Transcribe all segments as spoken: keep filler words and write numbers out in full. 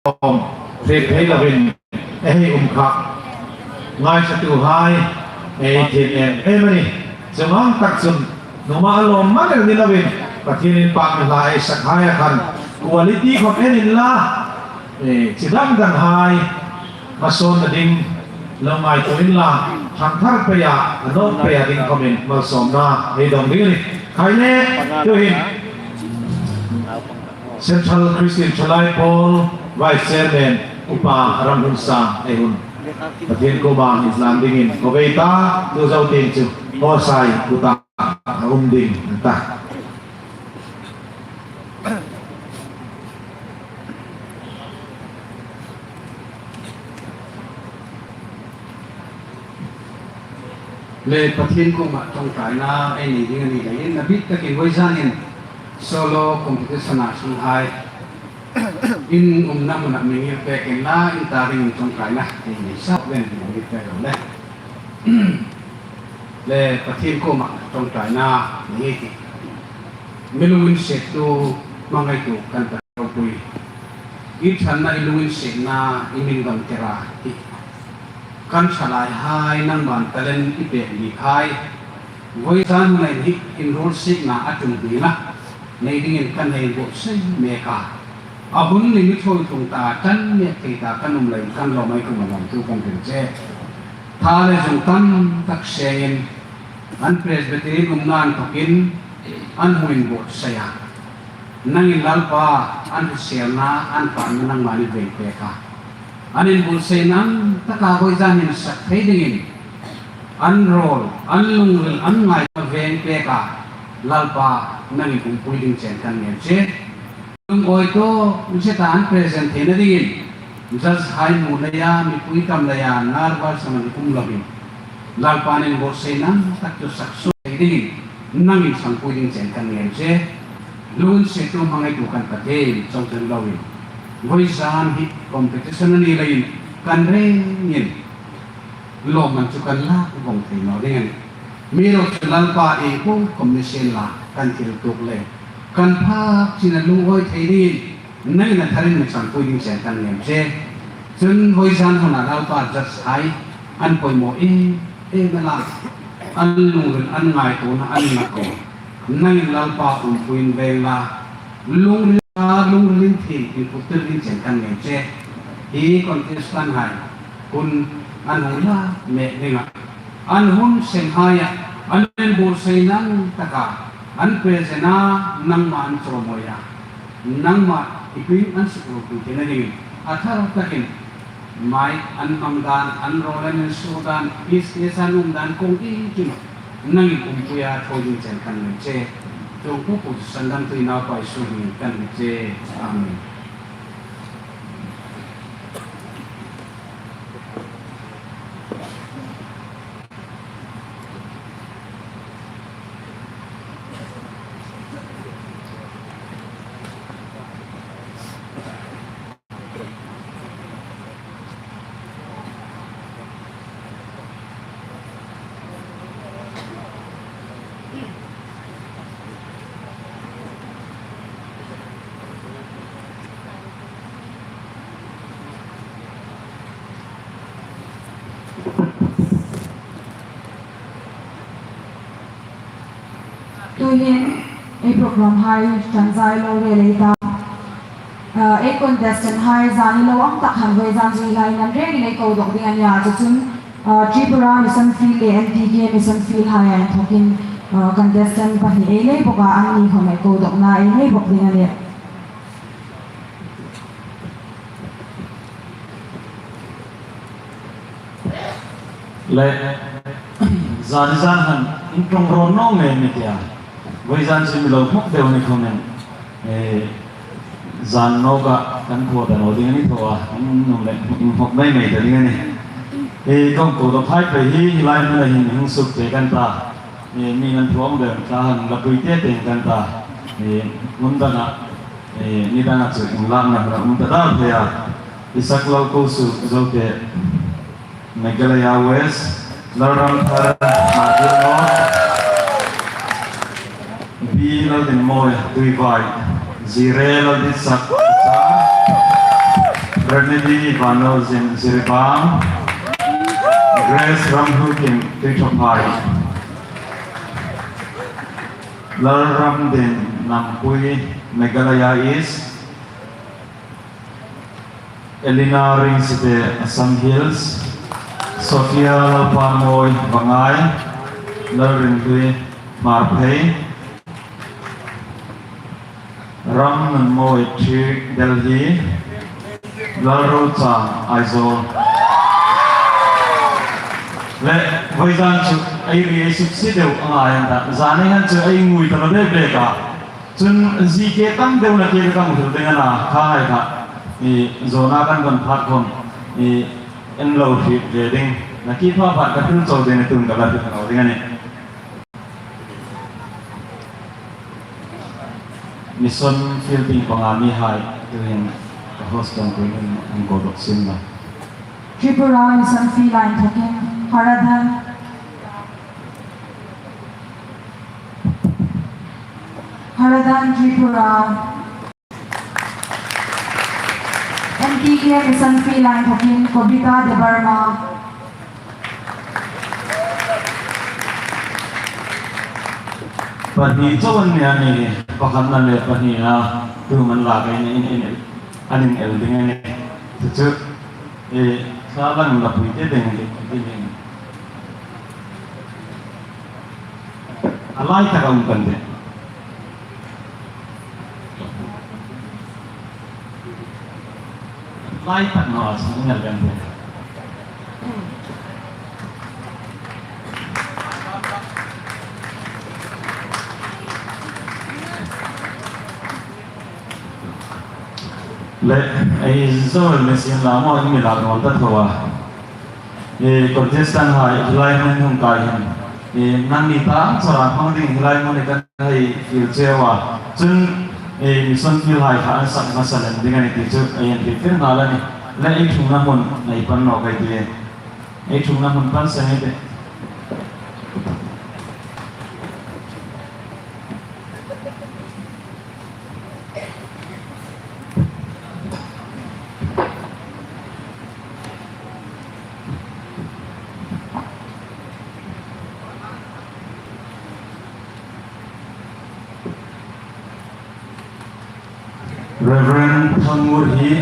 lawm hriet thei lovin ei hei um kha ngaisatuhai ei thil em em a nih. Chuong ang tak chun numa lawm man el ni lovin Pathien inpakna hla ei sakhai a khan quality khom en inla, eh, chi dang danghai hmasawnna ding lo ngaituo inla, thangthar peia, a nawk peia ding khomin malsawmna ei dong ding a nih. Khai le, tuhin Central Christian Thalai Pawl Vice Chairman Upa Ramhunsang ei hun Pathien kuoma inhlan dingin ko vei ta, tu zo tieng chu hawsai kuta a um ding a nih. Le Pathien kuoma ṭawngṭaina ei nei ding a ni leiin, a bik takin voizanin solo competition-a sunghai in umna hmuna mi ngir pek inla, in ta dingin ṭawngṭaina ei nei sa ven mi ngir pek ro le. Le Pathien kuoma ṭawngṭaina nei ti. Mi lunginsiettu hmangaitu kan ta ropui. I ṭhatna, i lunginsietna, i min dawng tira hi kan ṭhalaihai nangman talent i pek bik hai vawizan hun hin hi inruolsikna a tum hnina nei dingin kan hei buotsai mek a. A hun ni mi thawi tlung ta, kan mek thei ta kan um leiin kan lawm ei kuoma lawmthu kan hril che. Tha le zung tam tak sengin an Presbyterian umna inthokin an hung inbuotsai a. Nangin Lalpa, an hriselna, an panna nangman i veng pek a. An inbuotsaina taka vawizan hin sak thei dingin an rawl, an lungril, an ngaituo veng pek a. Lalpa, nangin umpui ding chen kan ngên che. Lungawi tawk zeta an present theina dingin judge-hai hmu leia, mipui tam leia nervous-na um lovin, Lalpa, an inbuotsaina tak chu sak suok thei dingin nangin sangpui ding chen kan ngên che. Lunginsiettu hmangaitu kan Pathien chawngchen loin, vawizan hi competition a ni leiin kan rengin lawmman chu kan lak vawng thei naw ding a nih. Amiruokchu Lalpa, iengkhom ni sienla kan thil tuok le kan phak china lungawi thei dingin nangin a tharin mi sangpui ding chen kan ngên che. Chun vawizan huna Lalpa, judge-hai an poimaw em em a, an lungril, an ngaituona, an nakoa nangin Lalpa umpuiin veng la, lungril a, lungril inthieng inputtir ding chen kan ngên che. Hi contestant-hai hun an hung lak mek dinga, an hun senghaia, an inbuotsaina taka an present-a nangma an chawimawi a, nangma i pui an sukruotpui theina dingin a thar takin mike an hmang dan, an rawl an insuo dan, stage-a an um dan, kawng iengkim nangin umpuia thaw ding chen kan ngên che. Chuong po po chu sandamtu i Naupa Isu hmingin kan ngên che. Amen. Tuhin ei program-hai ṭan zai lo ve lei ta. Ah, ei contestant-hai zani lo ang tak han vawizan zui lai nan rengin ei ko dawk ding a nih a, chu chun, ah, Tripura Mission Field le N T K Mission Field-hai inthokin, ah, contestant pahni ei nei bawk a, anni khom ei ko dawkna ei nei bawk ding a nih. Le, zani zan han in ṭawng rawn naw ngei ni tia. Vawizan chu mi lo hmawk deu ni khawmin, eh, zan nawka kan khuo ta naw ding a ni thaw a, in nung le in hmawk mei mei ta ding a nih. Eh, kawng ko dawk hai pei hi, hi lai hmuna hin hung suk te kan ta. Eh, mi nan thuam deu ta han la pui te te kan ta. Eh, hmun danga, eh, ni danga chu inlakna hmuna um ta dar thei a. I sak lo ko su zo te. Meghalaya West, Lalramthar, Margir North, B Laldinmawi, Tuivai, Zire Lalditsak, Char, Bernadette Vanlozin, Jiribam. Grace Ramhlukim, Tuithaphai. Lalramdin Nampui, Meghalaya East. Elena Ringsite, Assam Hills. Sophia Lalpamoi, Vangai. Lalrinhlui, Hmarphei. Ramnunmoi Thik, Delhi. Lalrochang, Aizawl. Le, vawizan chu ei ri ei suk si deu a ngai an ta. Zani han chu ei ngui ta lo deu ble ka. Chun GK tam deu nakie ka hmu thil ding a na, kha hai kha. I zona kan kon phat khom. I en lo hriet ve ding. Nakie pha phat ka thil chau ding ni tun ka la thil lo ding a nih. Mission field tieng panga mihai, tuhin ka host kan tuhin an ko dok sin la. Tripura Mission Field line inthokin, Haradhan, Haradhan Tripura. M T K Mission Field line inthokin, Kobita Debbarma. Pahni chau an ni a ni, pakhatna le pahnina, tu man la kai ni in, in, an in el ding a ni. Chu chu, e, thla lang la pui te ding ding ding. A lai tak a um kan tih. Lai tak naw a sawng ngal kan tih. Le, ei zo le sin la mo mi la mo ta tho a. E, contestant hai, hi lai hmun hung kai hin. E, nangni ta, chawra hmang ding hi lai hmun kan hei field cheu a. Chun, e, mission field hai kha an sak hmasa lem ding a ni ti chu, e, an ti fir nghal a ni. Le, ei thungna hmun, ei pan naw kai ti. Ei thungna hmun pan seng ei ti. Reverend Thangngur hi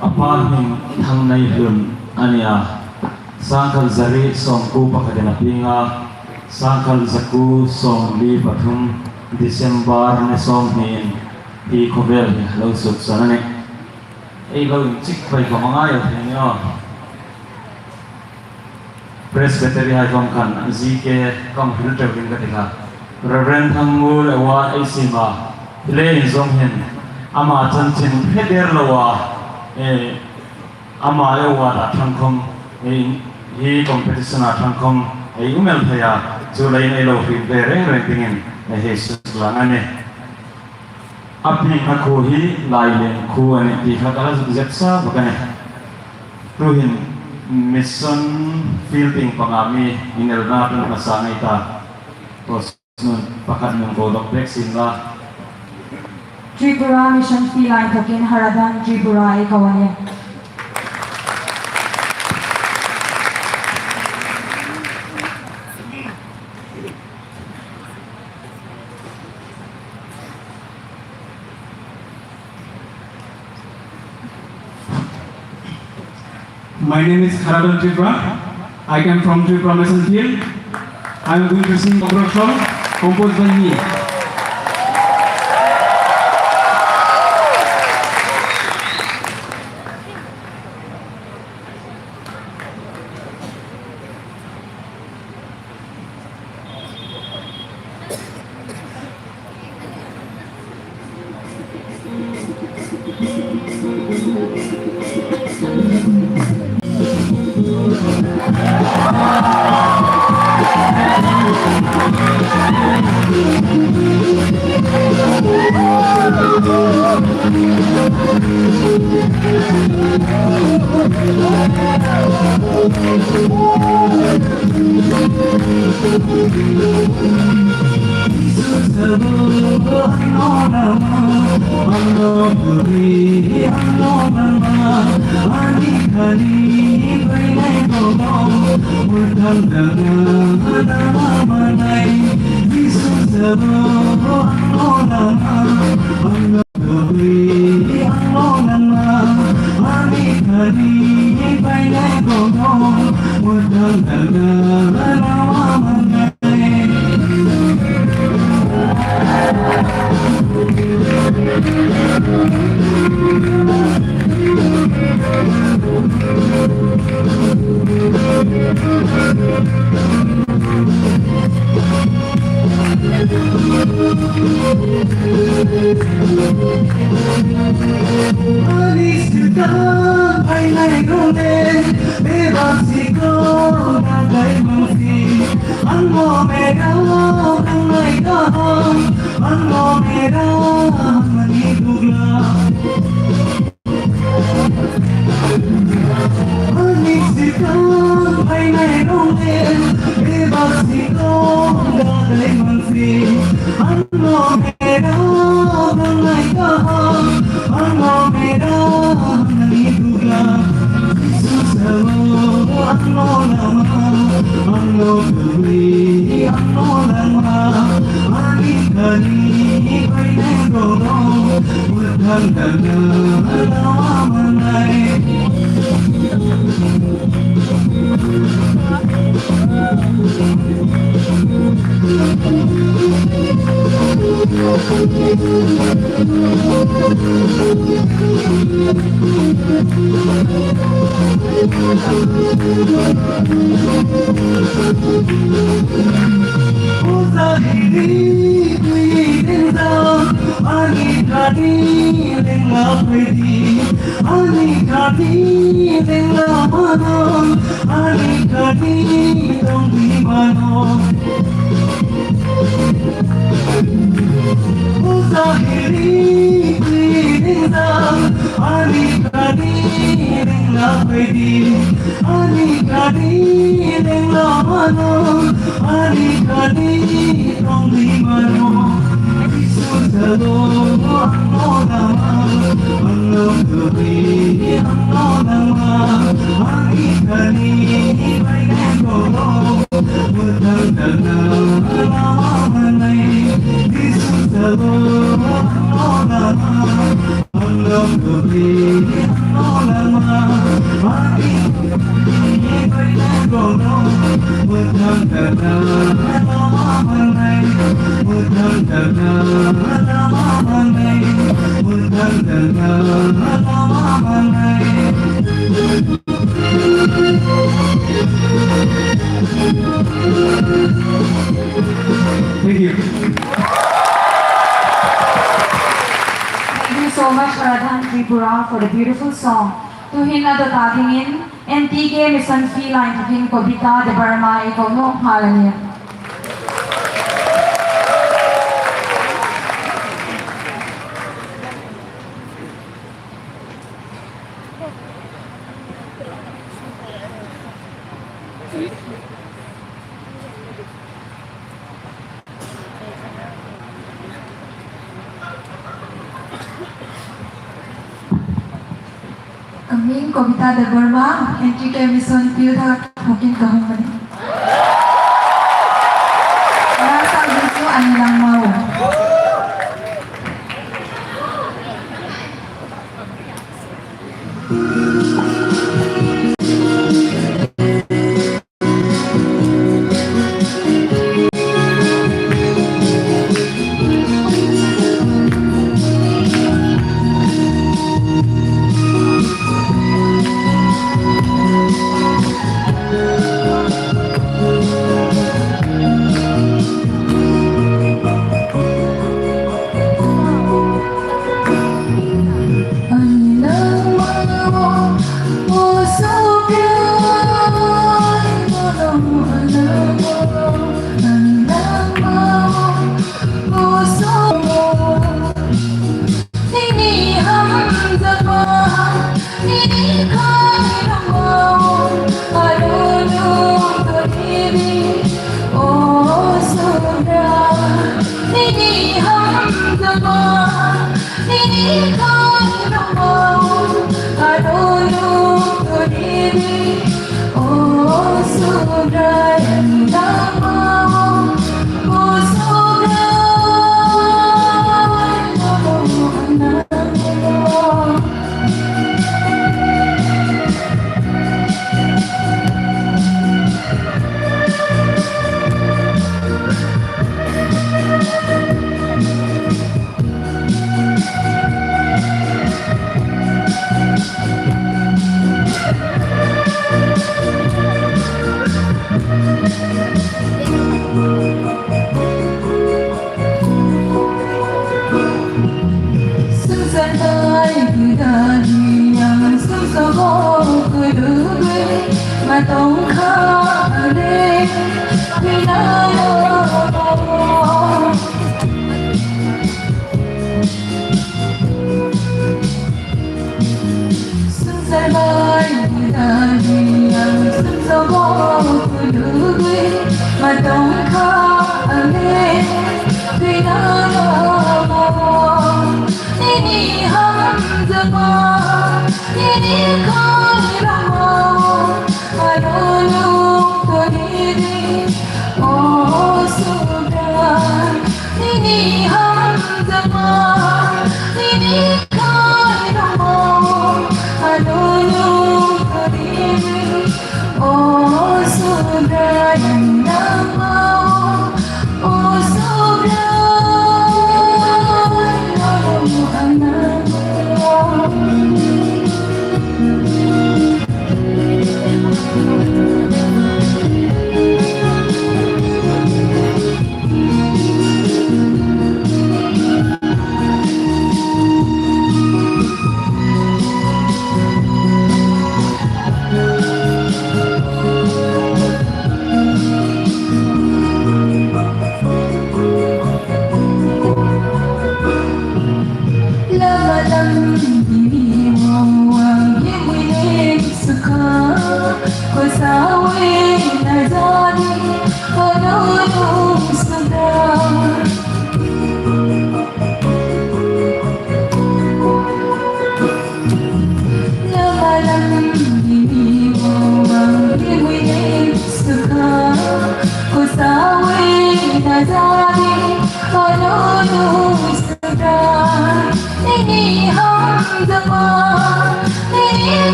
a pa hming Thangneilun a ni a. Sangkhat zari sawmkuo pakhatin a pieng a, sangkhat zakuo sawmli pathum December ni sawmhniin hi khawvel hi lo suksan a nih. Ei lo inchik pei khawm a ngai a thei ni aw. Presbytery hai khawm khan GK kan hril ṭeu ding ka ti kha. Reverend Thangngur award ei siem a, le inzawm hin ama chanchin hre der lo a, e, ama award a ṭhang khawm, e, hi competition a ṭhang khawm ei um el thei a, chuleiin ei lo hriet ve reng reng dingin ei hei suklang a nih. A piengna khuo hi Laileng khuo a nih ti kha ka la zuk zep sa bawk a nih. Tuhin mission field tieng panga mi inelna ṭan hmasa ngei ta. Host nun pakhat nun ko dok pek sien la. Tripura Mission Field line inthokin Haradhan Tripura ei ko a nih. My name is Haradhan Tripura. I come from Tripura Mission Field. I am going to sing a Kokborok song composed by me. Thank you. Thank you so much, Pradhan Tripura, for the beautiful song. Tuhin a dawt dingin, N T K Mission Field a inthokin Kobita Debbarma ei ko nawk nghal a nih. Ka hming Kobita Debbarma, N T K Mission Field-a inthokin ka hung a nih. Nang sang ding chu an lang mau.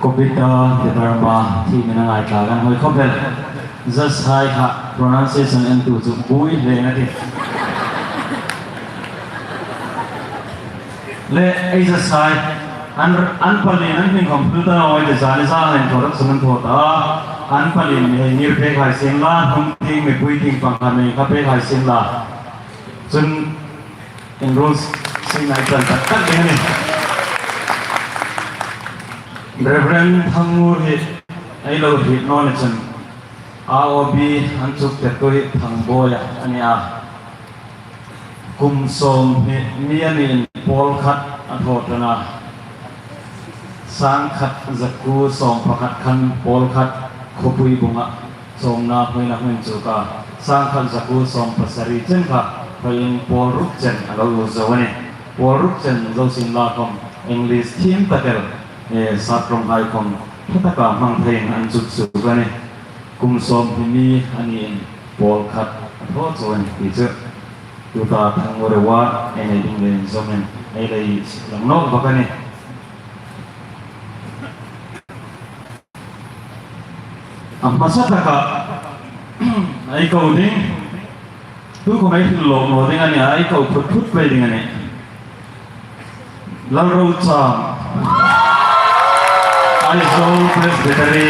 Kobita Debbarma, thi mi na ngai tla kan hoi khawp el. Zasai kha pronunciation en tu chu bui le na ti. Le ei zasai an, an pali an hming khawm phul ta naw ei ti, zani zan leng thaw rak sun an thaw ta. An pali mi hei ngir pek hai sien la, hung ting mipui ting pang kha mi kha pek hai sien la. Chun in rules sing nai chan tak tak ding a nih. Reverend Thangngur hi ei lo hriet naw ni chun, A O B an chuktettu hi Thangboi a ni a. Kum sawm hi mi a ni in pawl khat a thaw tran a. Sang khat zakuo sawm pakhat khan pawl khat khawpui bunga chawmna hmuina hung inchuk a. Sang khat zakuo sawm pasari chen kha hoi in pawl ruk chen a lo zo a nih. Pawl ruk chen zo sien la khawm English thiem tak el, eh, sap rawng hai khawm ṭha taka hmang theiin an chuk suk a nih. Kum sawm hi mi a ni in pawl khat a thaw chu a nih ti chu. Tuta Thangngur Award ei nei ding le inzawmin ei lo inlang nawk bawk a nih. A hmasa taka ei ko ding, tu khawm ei hril lawk naw ding a nih a, ei ko phut phut pei ding a nih. Lalrocham, Aizawl Presbytery,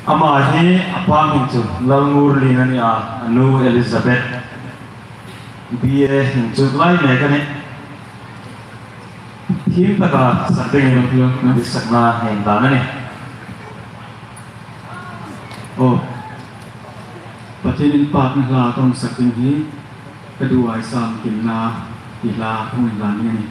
Ama hi a pa hming chu Lalngurlien a ni a, a nu Elizabeth. B A inchuk lai mek a nih. Thiem taka sak dingin ditsakna nei dan a nih. Aw, Pathien inpakna hla ka hung sak ding hi ka du Aisang Kimna ti hla ka hung inhlan ding a nih.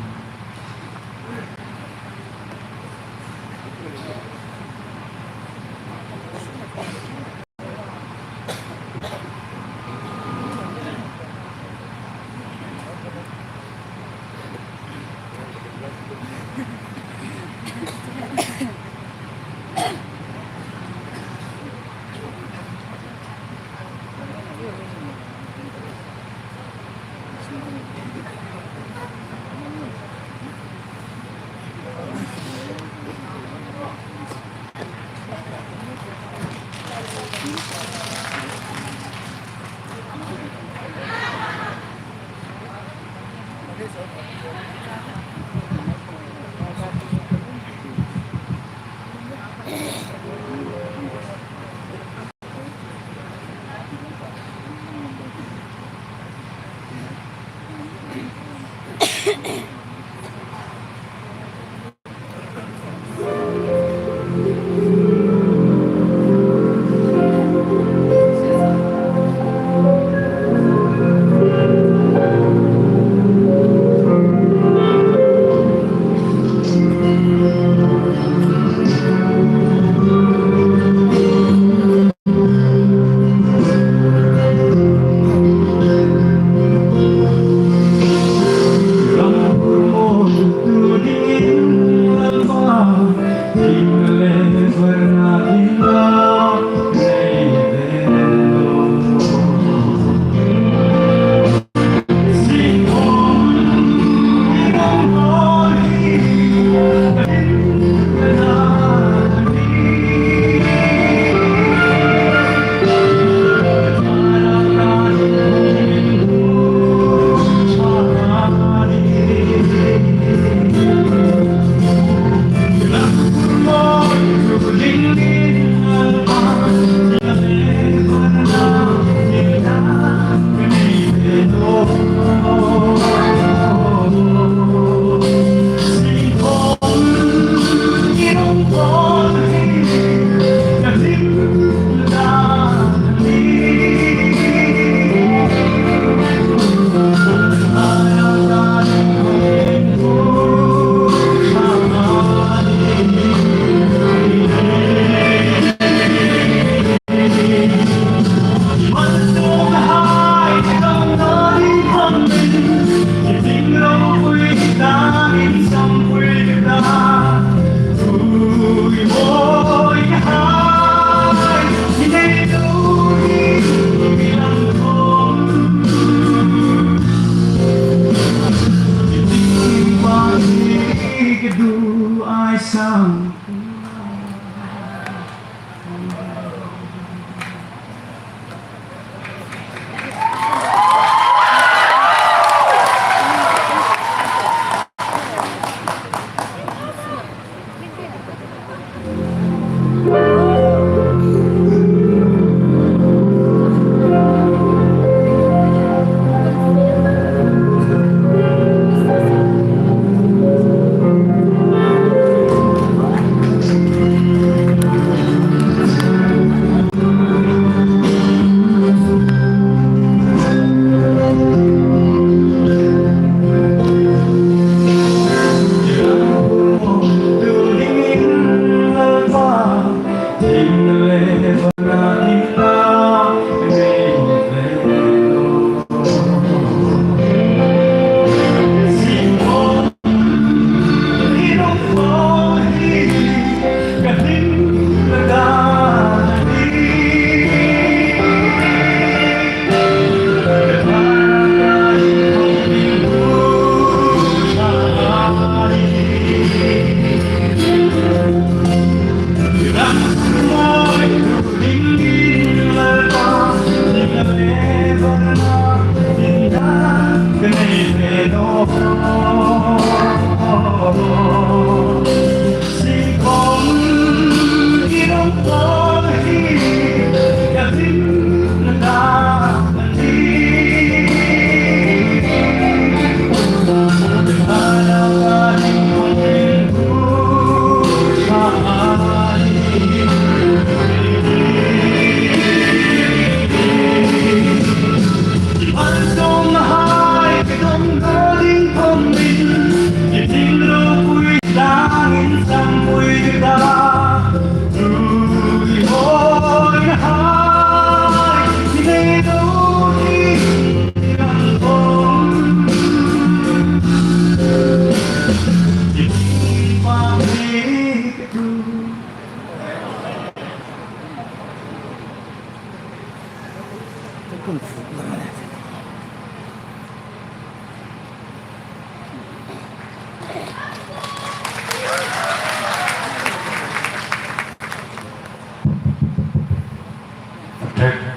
Trek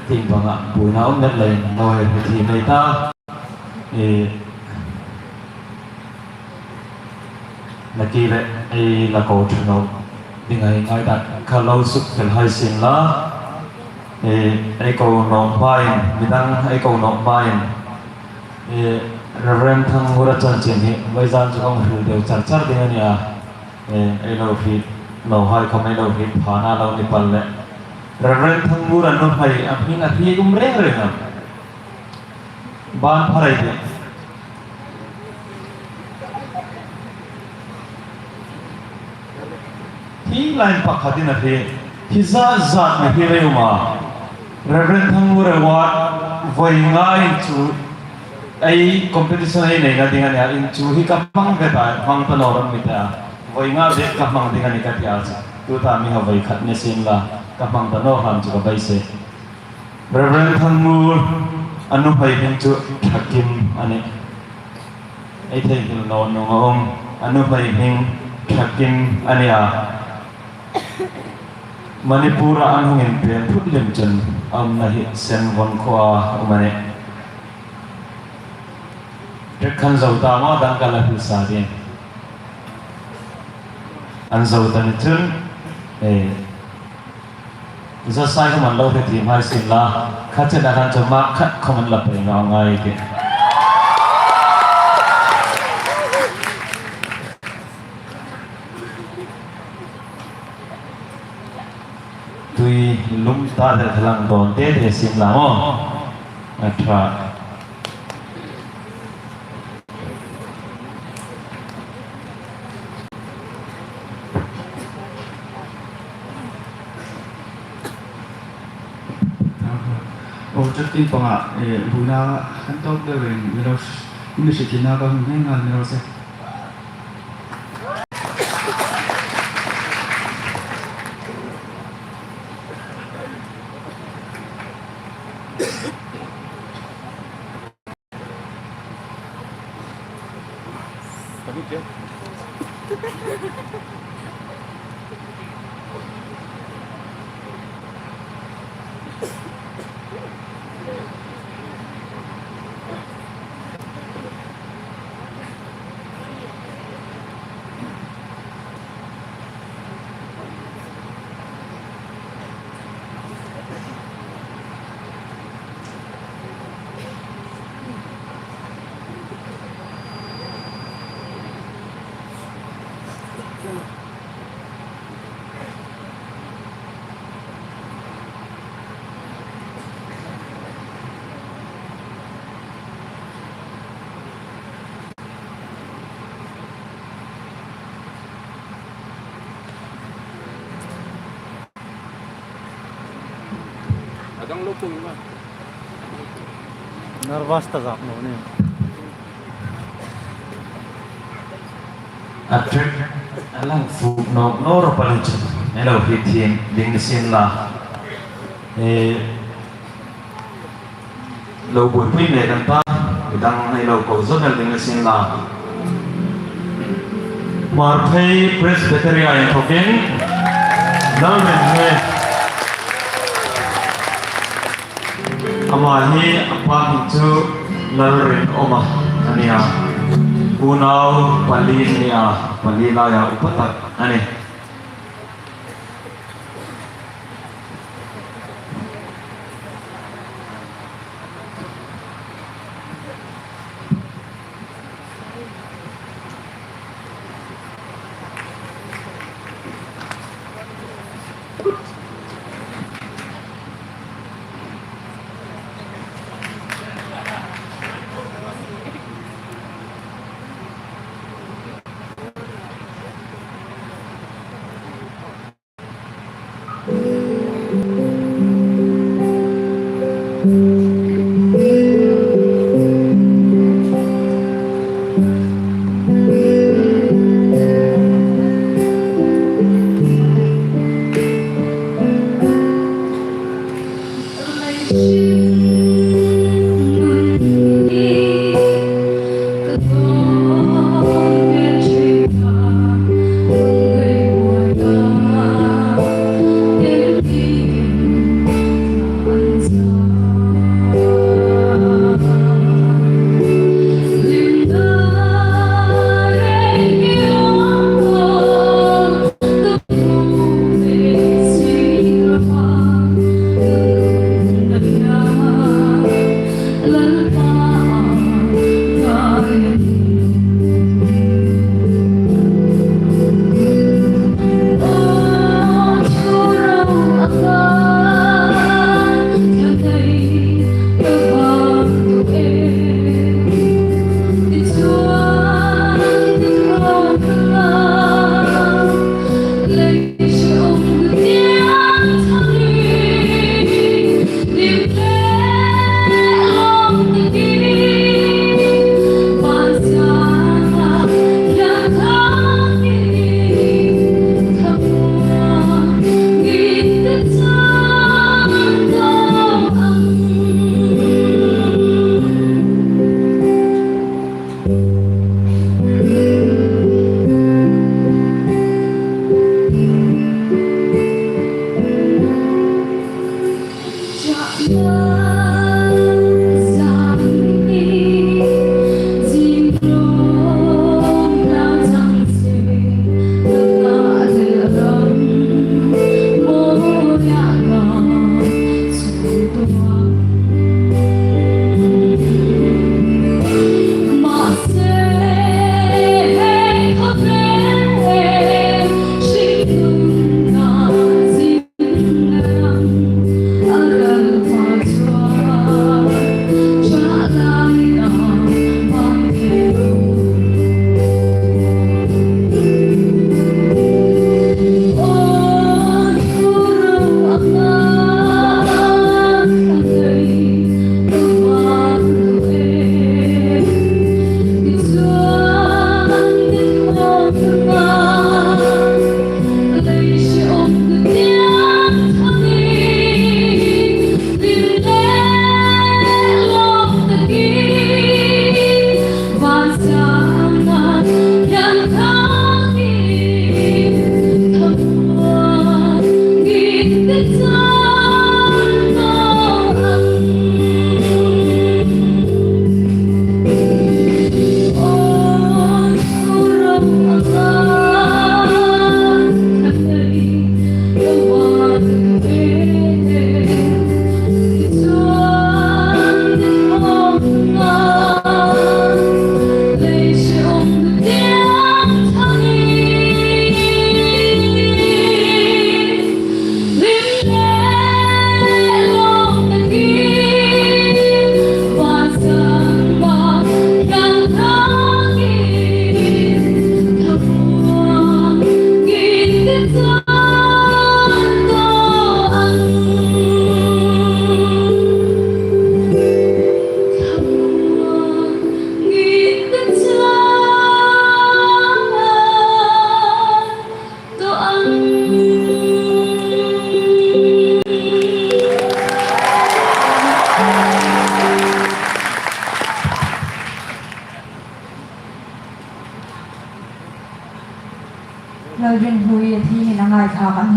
ting banga buoina um met leiin lo hei ti mai ta. E, nakie le ei la ko ṭha naw ding a ngai dan kha lo suk fel hai sien la. E, ei ko nawk hmain, midang ei ko nawk hmain, e, Reverend Thangngur a chanchin hi vawizan chu kan hril deu char char ding a nih a. E, ei lo hriet naw hai khawm ei lo hriet phana lo ni pal leh. Reverend Thangngur a nuhmei a hming a hriet um reng reng a. Ban pha rei de. Hi line pakhatin a hriet, hi zat zat a hriet rei um a. Reverend Thangngur Award voi nga in chu ei competition ei neina ding a nih a, in chu hi ka hmang ve ta, hmang ta naw ram mi ta. Voi nga bek ka hmang ding a nih ka ti a chu. Tuta mi ha voi khat ni sien la, ka hmang ta naw hram chu ka beisei. Reverend Thangngur a nuhmei hming chu Thakim a nih. Ei theinghil naw nuom a um, a nuhmei hming Thakim a nih a. Manipur-a an hung inpêk phut lem chun a umna hi Senvon khuoa um a nih. Trek khan zo ta maw, dang ka la hril sa ding. An zo ta ni chun, e, Zosai khawm an lo hre thiem hai sien la, kha chena khan chu mark khat khawm an la pei naw ngai ti. Tui lum ta der kha lang dawn te te sien la maw. A ṭha. Aw, Trek ting banga, eh, buoina kan tawk deuin mi lo, mi hriethiemna ka hung hmang nghal mi lo se. A dang lo pung ma. Nervous ta zak naw ni. A trek a lang fuk nawk nawk ro pali chu. Ei lo hrietthiem ding ni sien la. E, lo buoipui mek an ta, midang ei lo ko zo nel ding ni sien la. Hmarphei Presbytery-a inthokin Lalrinhmei. Ama hi a pa hming chu Lalrinawma a nih a. Unau pali an ni a, pali laia upa tak a nih.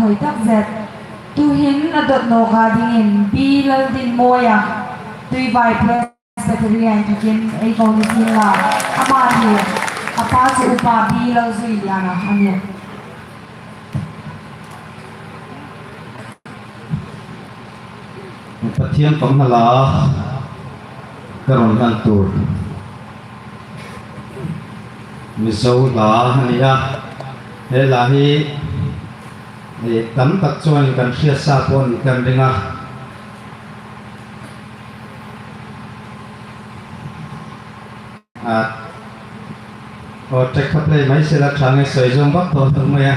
mawi tak zet. Tuhin a dawt nawka dingin B. Laldinmawia, Tuivai Presbytery-a inthokin ei ko ni sienla. Ama hi a pa chu Upa B. Lalzuiliana a nih. Pathian kawng hnala ka rawn hlan tur Mizo hla a ni a. He hla hi, eh, tam tak chuan kan hriat sa pawh ni kan ring a. A, aw, track kha play mai sela, ṭha nge sawi zawng bak tawh tak mai a.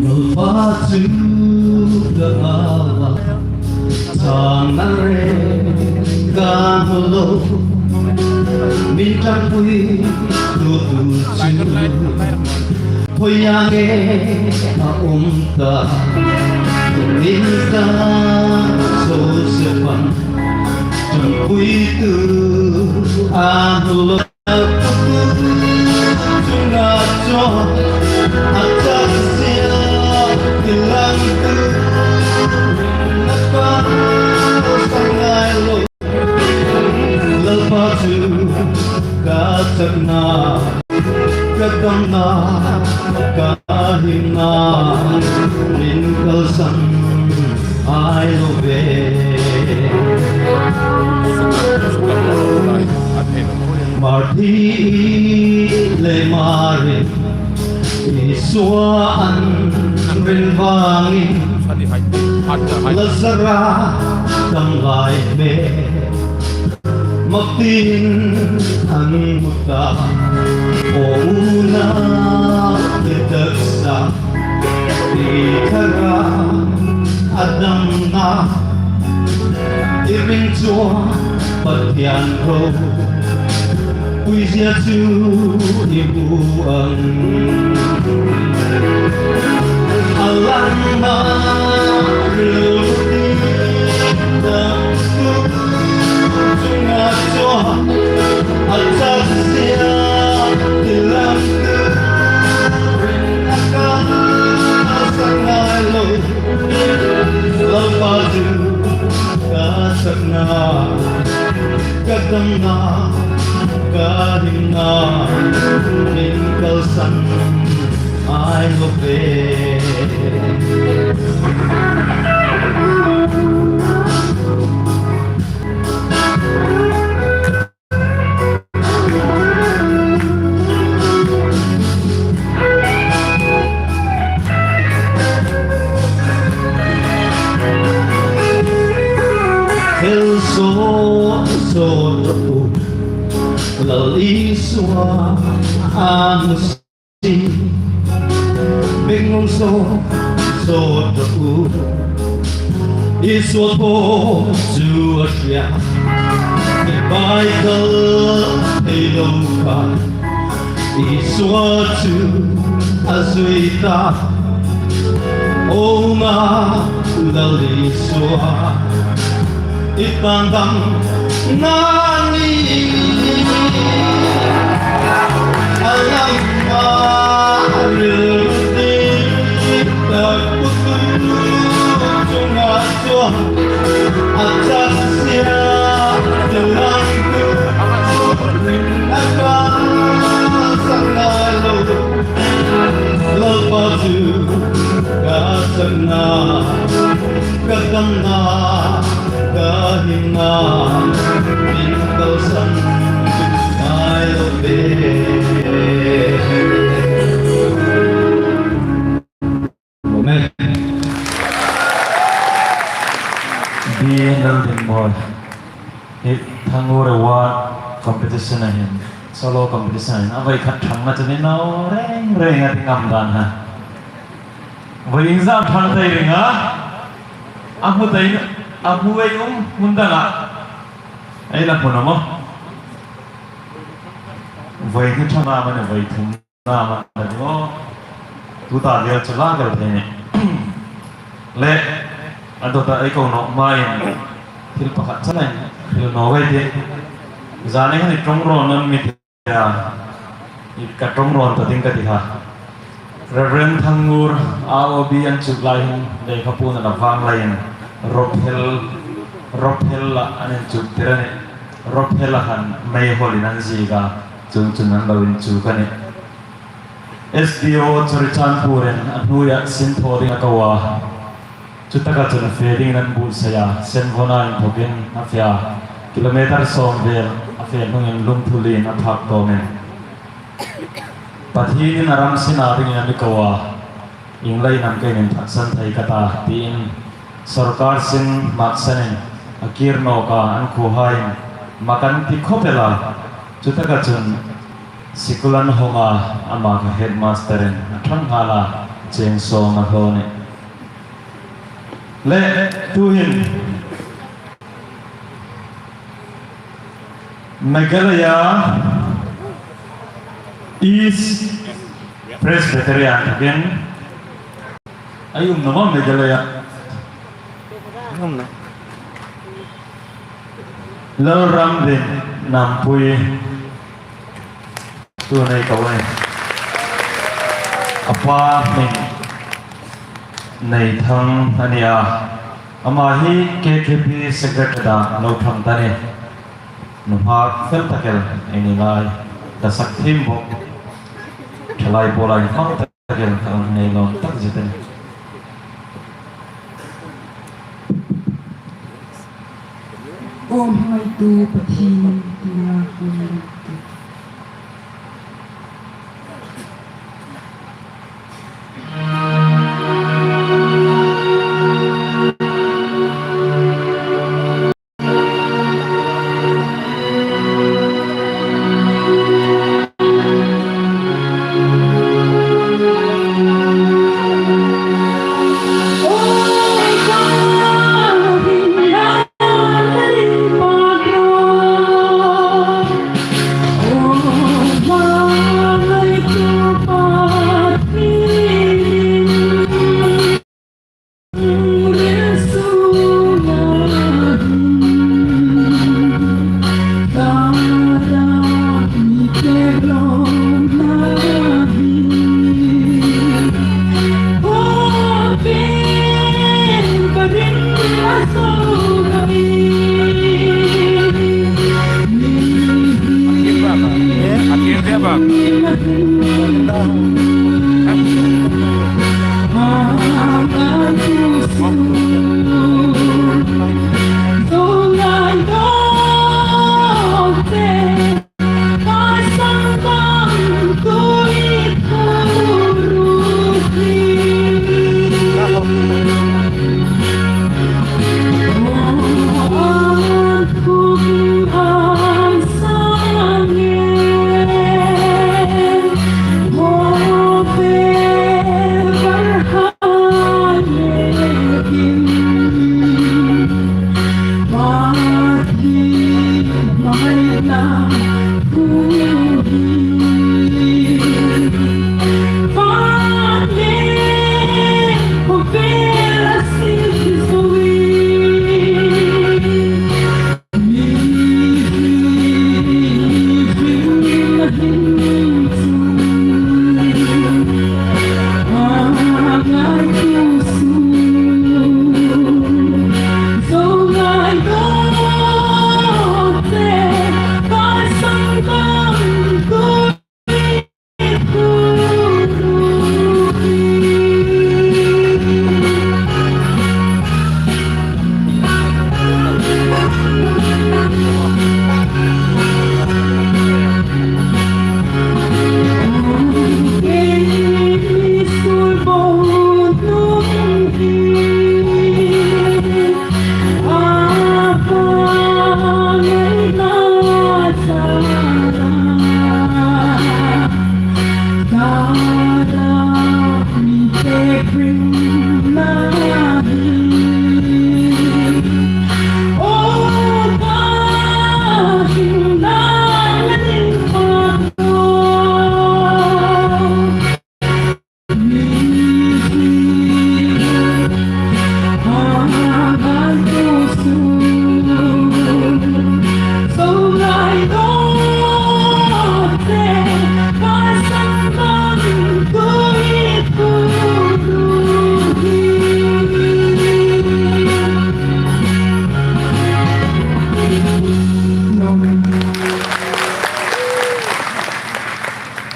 Lalpa chu ka au a, chang na reng ka hmu lo, min ṭanpui tu tu chu, khawi ang nge a um ta, min ka so se pan, ṭanpui tu a hmu lo. Chunga chaw a chak zia tilang tu na pa sang ngai lo. Lalpa chu ka chakna, ka damna, ka himna, min kalsan ai lo ve. Marthi le Mari Isua an rin vangin Lazara dam lai hme. Mak tiin an hmu ta, aw unau te taksa, i thara a damna, i ring chuan Pathian ropui zia chu i hmu ang. A lam ma rilru ti tak tu chunga chuan a chak zia tilang tu rin a ka sa ngai lo. Lalpa chu ka chakna, ka damna, ka himna, min kalsan ai lo ve. Hel saw saw rawh u, Lal Isua a hmu si. Bengmawng saw saw rawh u, Isua thaw chu a hria. I bai kal thei lo kha, Isua chu a zui ta. O ma Lal Isua, i tan damna ni. A lam ma rilru ti tak tu chunga chuan a chak zia tilang tu a ka sa ngai lo. Lalpa chu ka chakna, ka damna, ka himna, min kalsan ngai lo ve. Amen. B. Laldinmawia hi Thangur Award competition-a hin, solo competition-a hin a vawi khat ṭhangna chu ni naw reng reng a ti ngam dan a. Vawi iengzat ṭhang thei ring a, a hmu thei, a hmu ei um hmun dangah. Ei la hmun a maw? Voi hni ṭhana mani, voi thumna mani maw? Tuta vel chu la kal thei ni. Le, a dawta ei ko nawk hmain thil pakhat chauin hril naw ei tih. Zani hin i ṭawng rawn nawn mi ti a, i ka ṭawng rawn ta ding ka ti kha. Reverend Thangngur, R O B an chuk lai hin lekhapuon an vang laiin Rophel, Rophel-a an inchuktir a nih. Rophel-a khan meihawlin an ziek a, chuongchun an lo inchuk a nih. S D O Churachandpur-in a hnuoia sin thaw dingin a ko a. Chutaka chun fe dingin an buotsai a, Senvona inthokin a fe a, kilometer sawm vel a fe hnungin Lungthulien a phak tawmin, Pathienin a ram sina dingin a mi ko a, ieng leiin am kein inthaksan thei ka ta, tiin sawrkar sin maksanin a kir nawk a, an khuohaiin mak an ti khawp el a. Chutaka chun sikul an hawng a, ama kha headmaster-in a ṭhang nghal a, cheng sawm a hlaw a nih. Le, tuhin Meghalaya East Presbyterian inthokin, ei um naw maw Meghalaya? Um naw. Lalramdin Nampui. Tuhin ei ko a nih. A pa hming Neithang a ni a. Ama hi K K P secretary-a lo ṭhang ta a nih. Nunghak fel tak el ei ni lai. Ka sak thiem bawk. Thalai pawla inhmang tak el ka nei lawm takzet a nih. Aw hmangaitu Pathien tina kuomah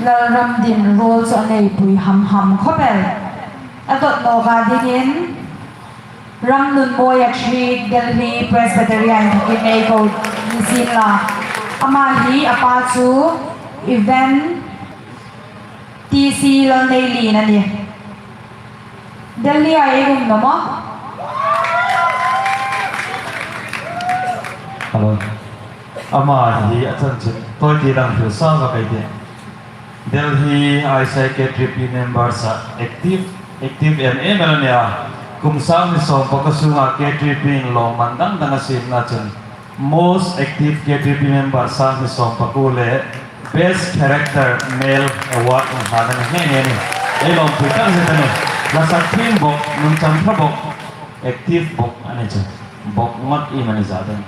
Lalramdin ruol chu a neipui ham ham khawp el. A dawt nawka dingin Ramnunmawia Street, Delhi Presbyterian inthokin ei ko ni sienla. Ama hi a pa chu Event T C Lalneilien a nih. Delhi-a ei um naw maw? Hello. Ama hi a chanchin tawi ti dang thil sa ka kai ti. Delhi I S I K T P members-a active, active em em el a nih a. Kum sang hni sawm pakua sunga K T P-in lawmman dang dang a siemna chun Most Active K T P Member sang hni sawm pakua le Best Character Male Award an hlan a ni ngei ngei a nih. Ei lawmpui tak zet a nih. Hla sak thiem bawk, nun chang ṭha bawk, active bawk a ni chu. Bawk ngot i mani zat a nih.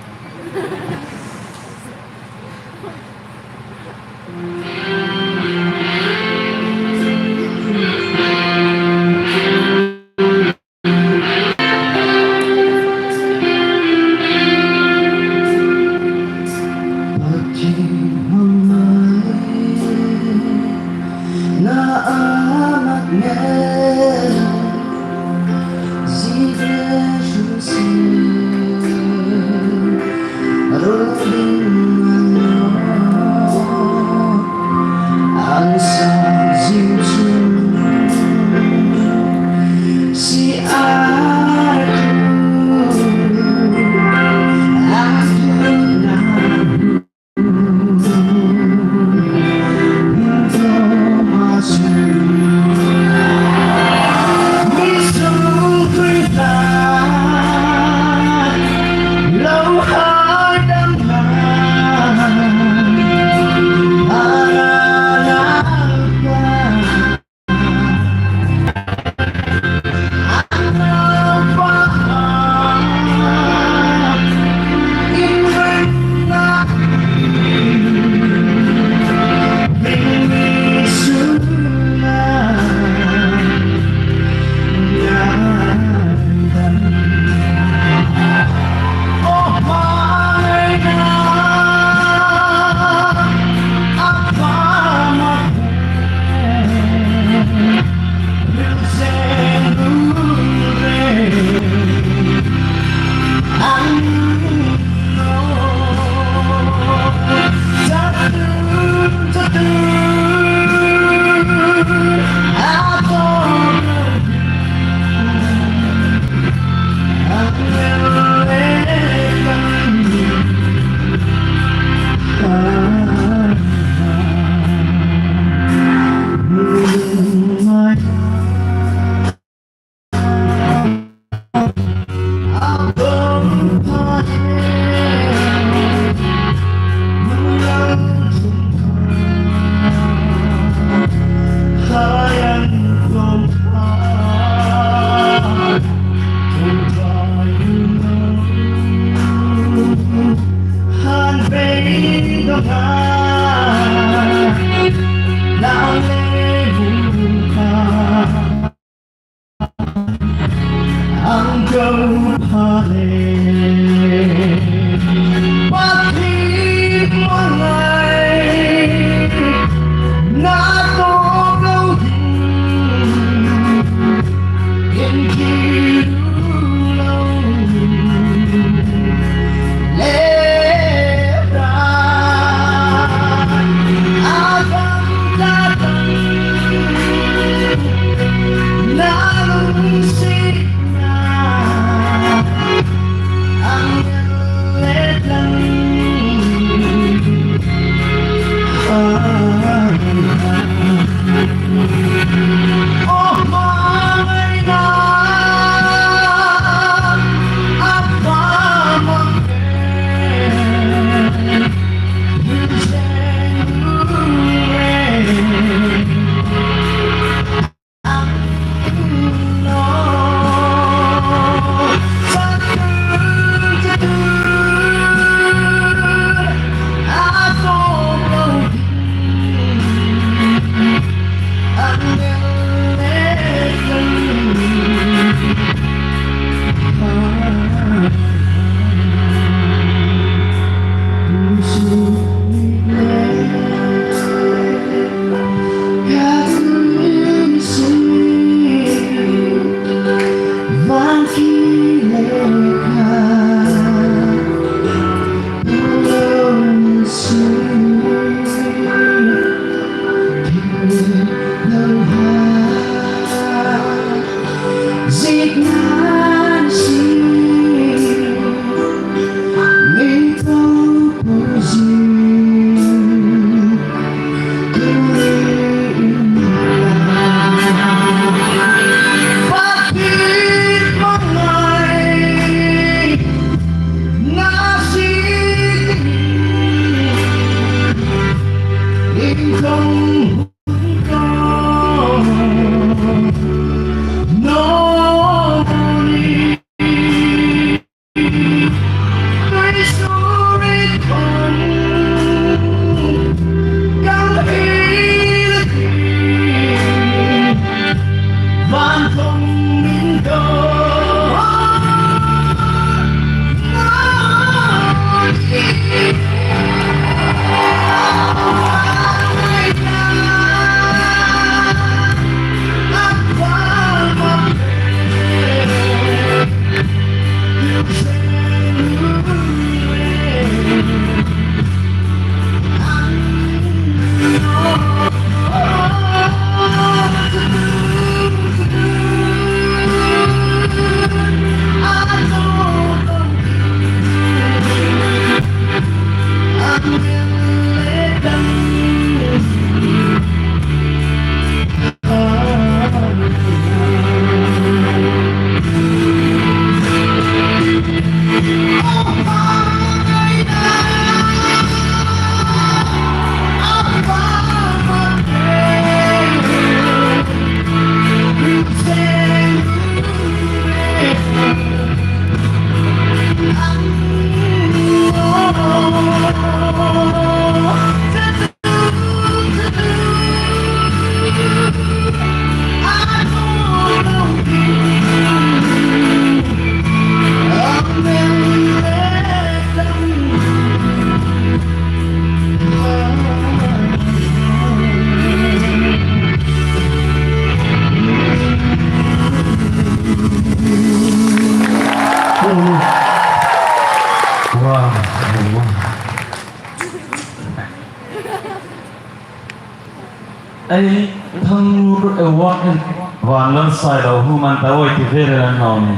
Ei, Thangngur award in van lal sai lo hu man ta oi ti ve le lan no ni.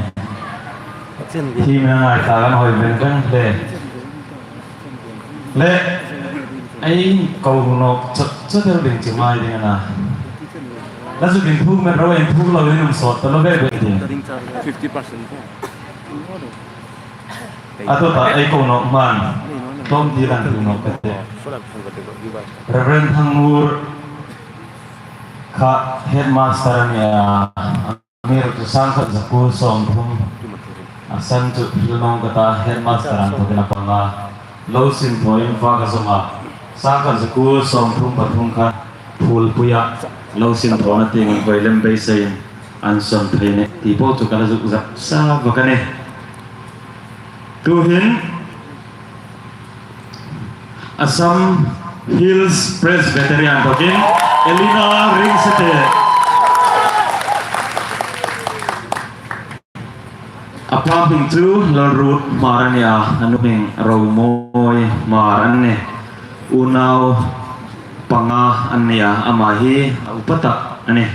Thim na ngai ta kan hoi ben kan le. Le, ei, ko nok chak chak el ding chi mai ding a na. La zuk inthuk men ro, inthuk lo in um sawt ta lo ve ve ding. Fifty percent. A tu ta ei ko nok man. Tlawm ti lang tu nok ka te. Reverend Thangngur kha headmaster a nih a. A mi ruot chu sangkhat zakuo sawmthum. A san chu hril naw ka ta, headmaster ang thawkin a panga. Lo sin thawin fa ka zawng a. Sangkhat zakuo sawmthum pathum kha phulpuia lo sin thawna tieng an koi lem beiseiin an sawn thei a nih ti po chu ka la zuk zak sa bawk a nih. Tuhin Assam Hills Presbyterian thawkin Elina Ringsete. A pa hming chu Lalruot Hmar a nih a, a nu hming Romawi Hmar a nih. Unau panga an nih a, ama hi a upa tak a nih.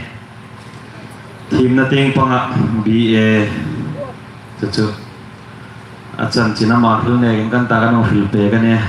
Thiemna tieng panga B A chu chu a chanchin ama hril nekin kan ta kan hung hril pek a nih.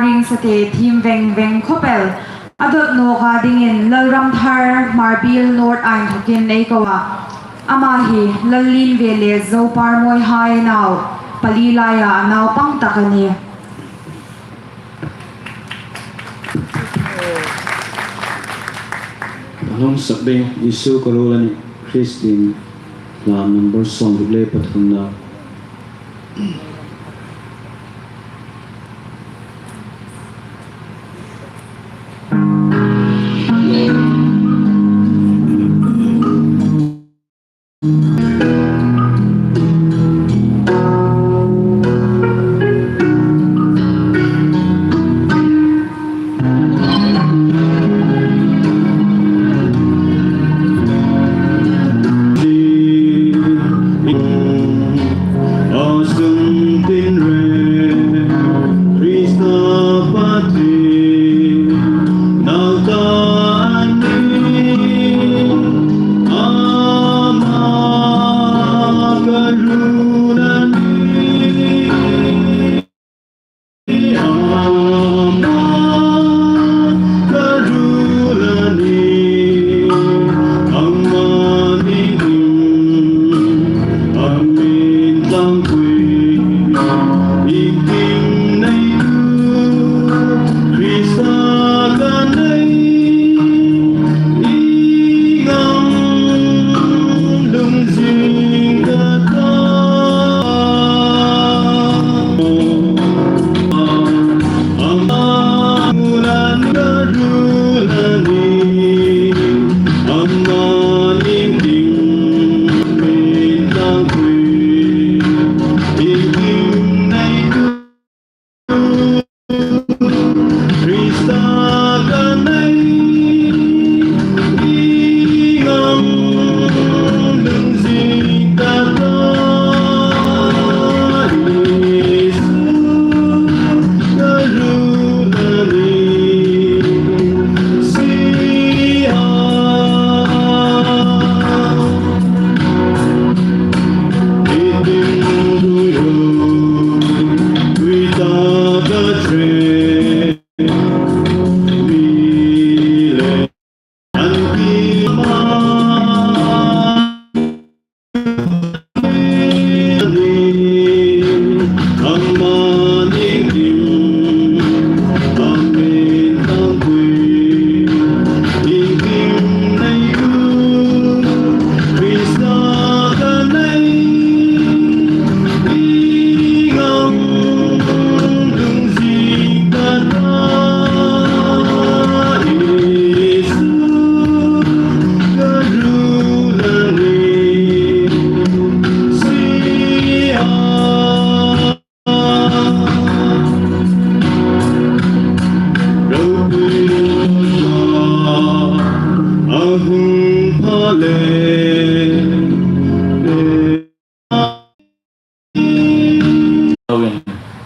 Ring Sate thiem veng veng khawp el. A dawt nawka dingin Lalramthar Hmarbiel North a inthokin ei ko a. Ama hi Lallien ve le Zopar Mawihai nau pali laia a naupang tak a nih. Hung sak ding Isu ka ruol a nih, Kristien hla number sawmruk le pathumna.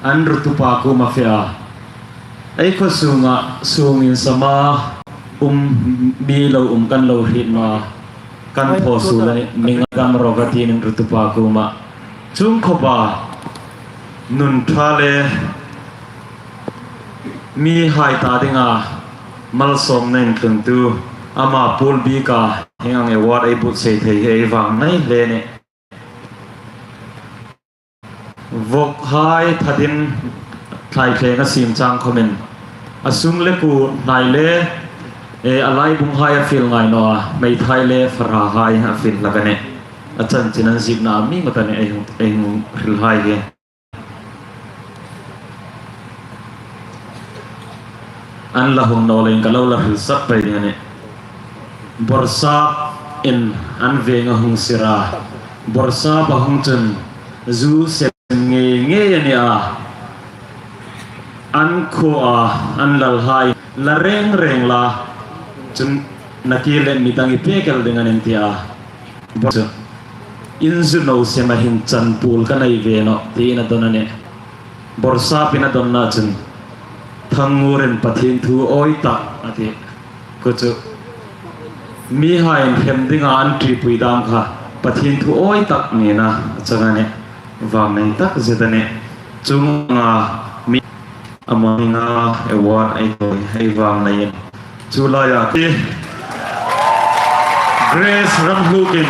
An rutupa kuoma fe a, ei khaw sunga sungin sama um mi lo um kan lo hriet naw a, kan thaw suol a nih, mi ngaihdam rawh ka tiin an rutupa kuoma. Chuong khawpa nun ṭha le mihai ta dinga malsawmna intluntu, ama pawl bika hieng ang award ei buotsai thei hi ei vang nei hle a nih. Vawkhai thatin thlaithleng a siem chang khawmin, a sung le kuo hnai le, e, a laibunghai a fiel ngai naw a, hmeithai le farahai a fiel hlak a nih. A chanchin an ziekna mi ngawt a nih, ei hung, ei hung hrilhai hi. An la hung naw leiin ka lo la hril sap pei ding a nih. Bawrhsap in an veng a hung sir a, bawrhsap a hung chun zu sem ngei ngei a ni a. An khuoa an lalhai la reng reng la, chun nakie le midang i pek el ding an inti a. Bawrhsap chu in zu no sema hin chan pawl ka nei ve nawh, tiin a dawn a nih. Bawrhsapin a dawnna chun, Thangngoorin Pathien thu awi tak, a ti. Kha chu mihaiin hrem dinga an ṭipui dam kha Pathien thu awi tak nina a chang a nih. Vang nei tak zet a nih. Chuong anga mi Ama nga award ei tawi hei vang nei in. Chu laia Grace Ramhlukin,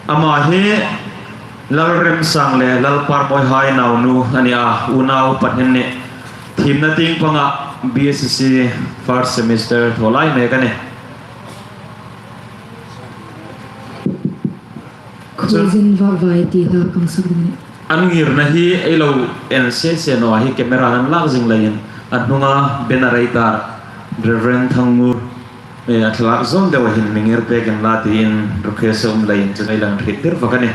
ama hi Lal Remsang le Lal Parmawi hai naunu a ni a, unau pathum an nih. Thiemna tieng panga B S C first semester thaw lai mek a nih. Khuzin va vai ti hla kan sak ding a nih. An ngirna hi ei lo en se se naw a, hi camera an lak zing leiin, a hnunga banner ei tar Reverend Thangngur, eh, a thlalak zawng deu a hin mi ngir pek inla tiin request a um leiin chu ei lo hriettir vak a nih.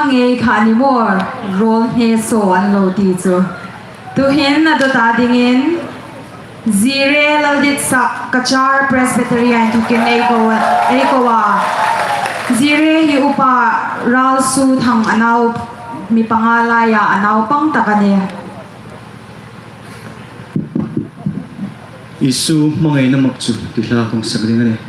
ngei kha ni maw, rawl hne saw an lo ti chu. Tuhin a dawta dingin, Zire Lalditsak Kachar Presbytery a inthokin ei ko, ei ko a. Zire hi Upa Ralsu Thang a nau, mi panga laia a naupang tak a nih. Isu hmangaina mak chu ti hla kong sak ding a nih.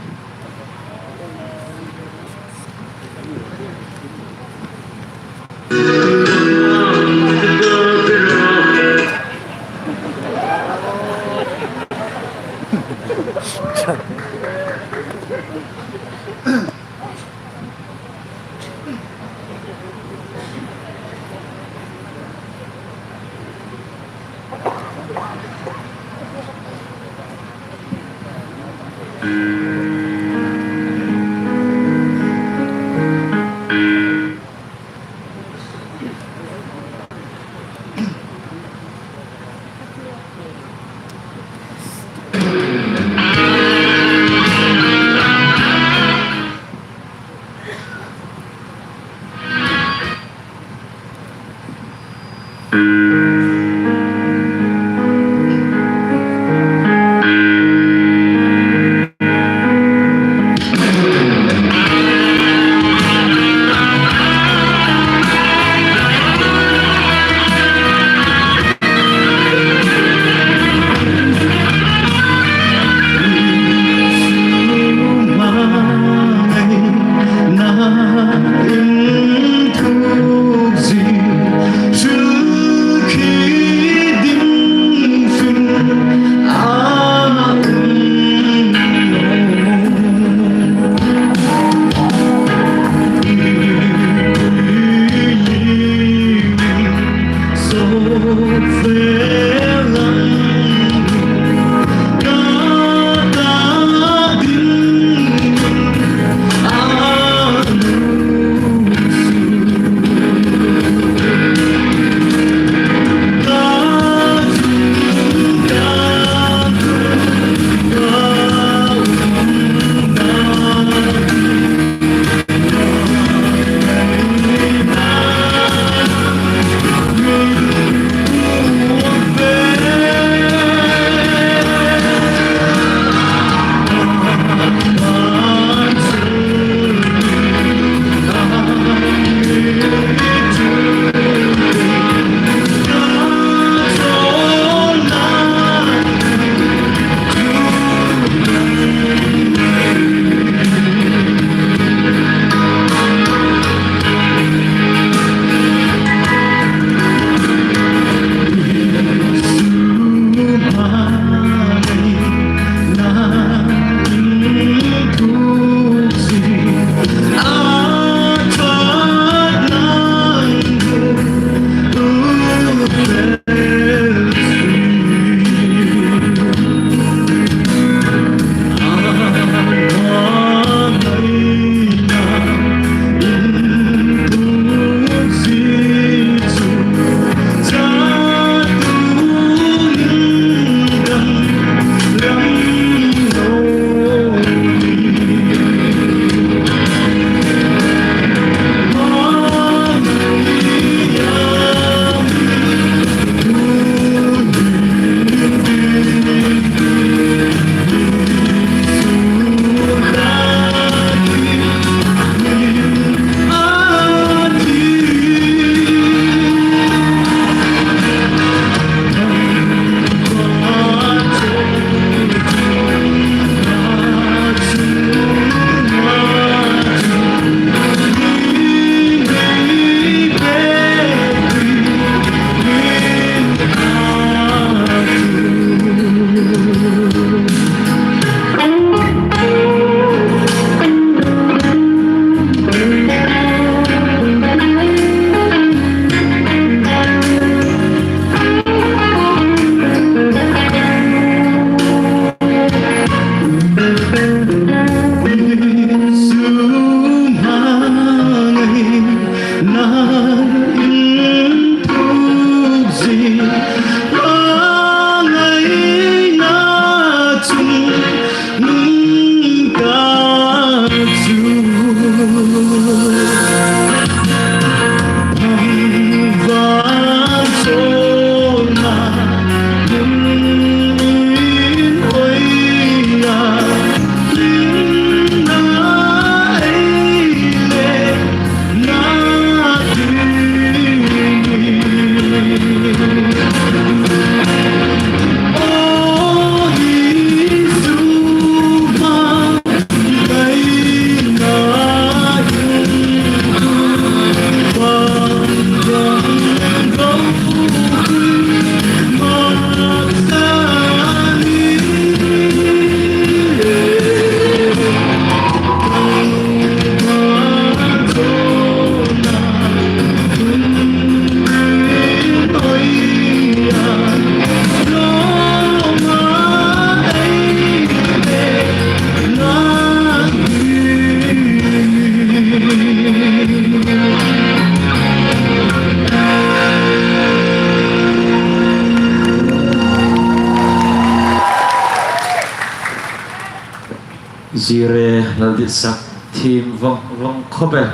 Zire Lalditsak, thiem vawng, vawng khawp el.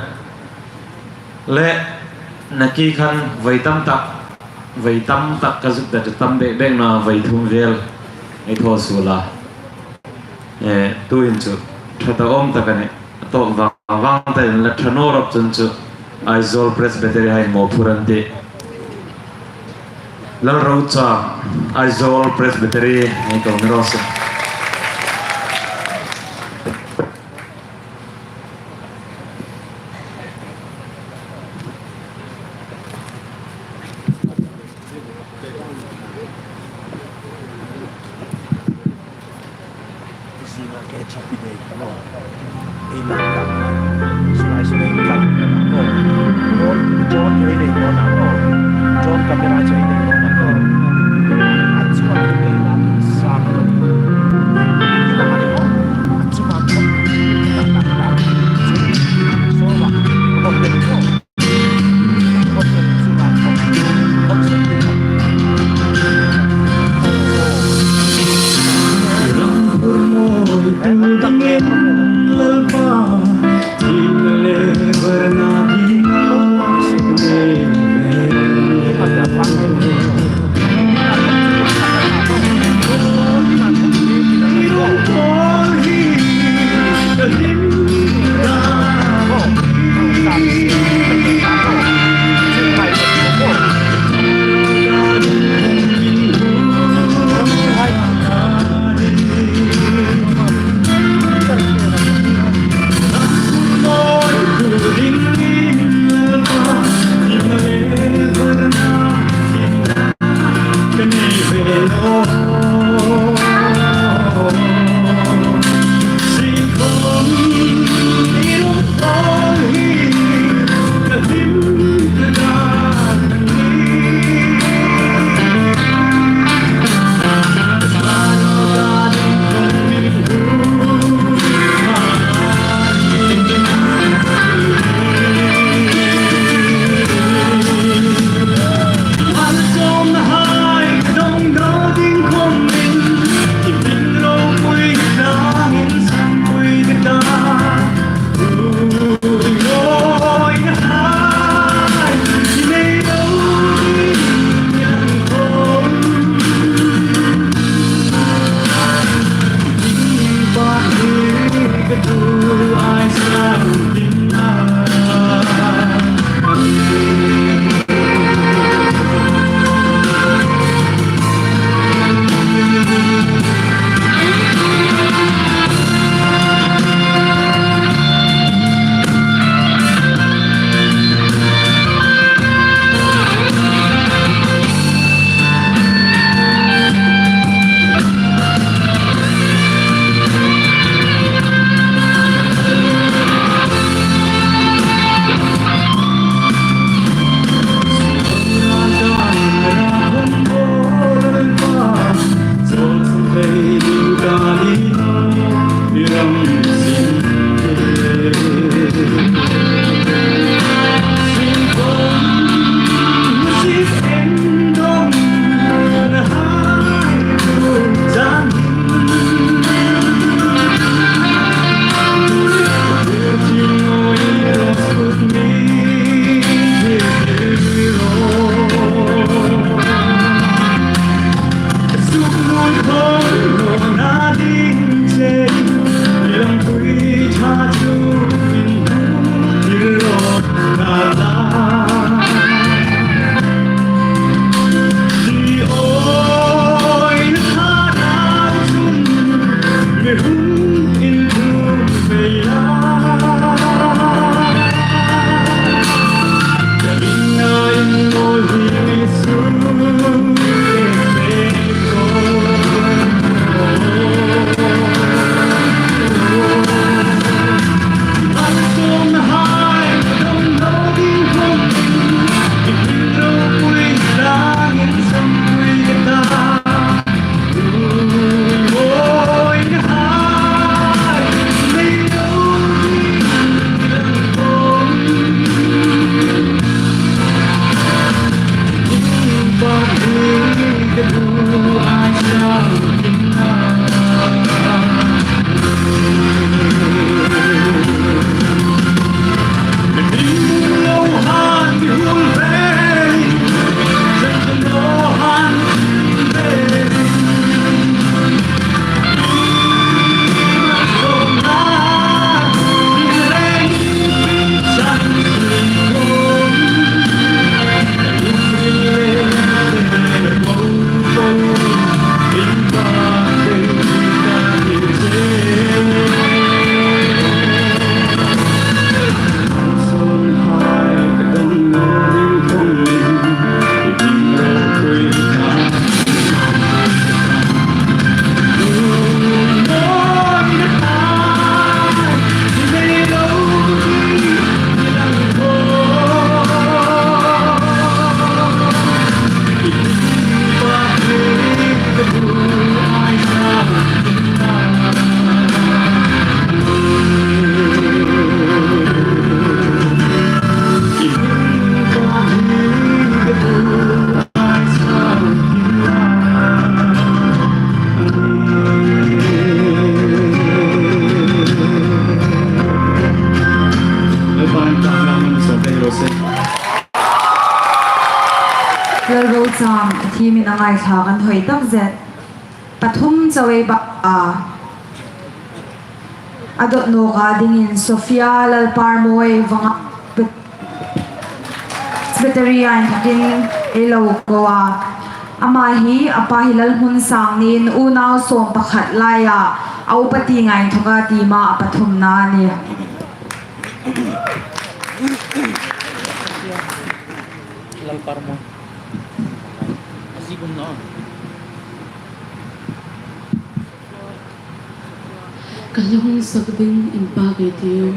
Le, nakie khan voi tam tak, voi tam tak ka zuk dat tam bek bek naw, voi thum vel ei thaw suol a. Eh, tuhin chu ṭha ta awm tak a nih. A tawp vang vang ta inla ṭha naw rawp chun chu Aizawl Presbytery hai mawphur an tih. Lalrocham, Aizawl Presbytery, ngei ko ni raw se. A thimin a ngaithlak an hoi tak zet. Pathum chauh ei ba a. A dawt nawka dingin Sophia Lalparmawi Vanga Secretary a inthokin ei lo ko a. Ama hi a pa hi Lalhmunsang niin unau sawm pakhat laia a upa ti ngai inthoka tima a pathumna a nih. Lalparmawi. A zi kum na. Ka hung sak ding in pa kei tiu.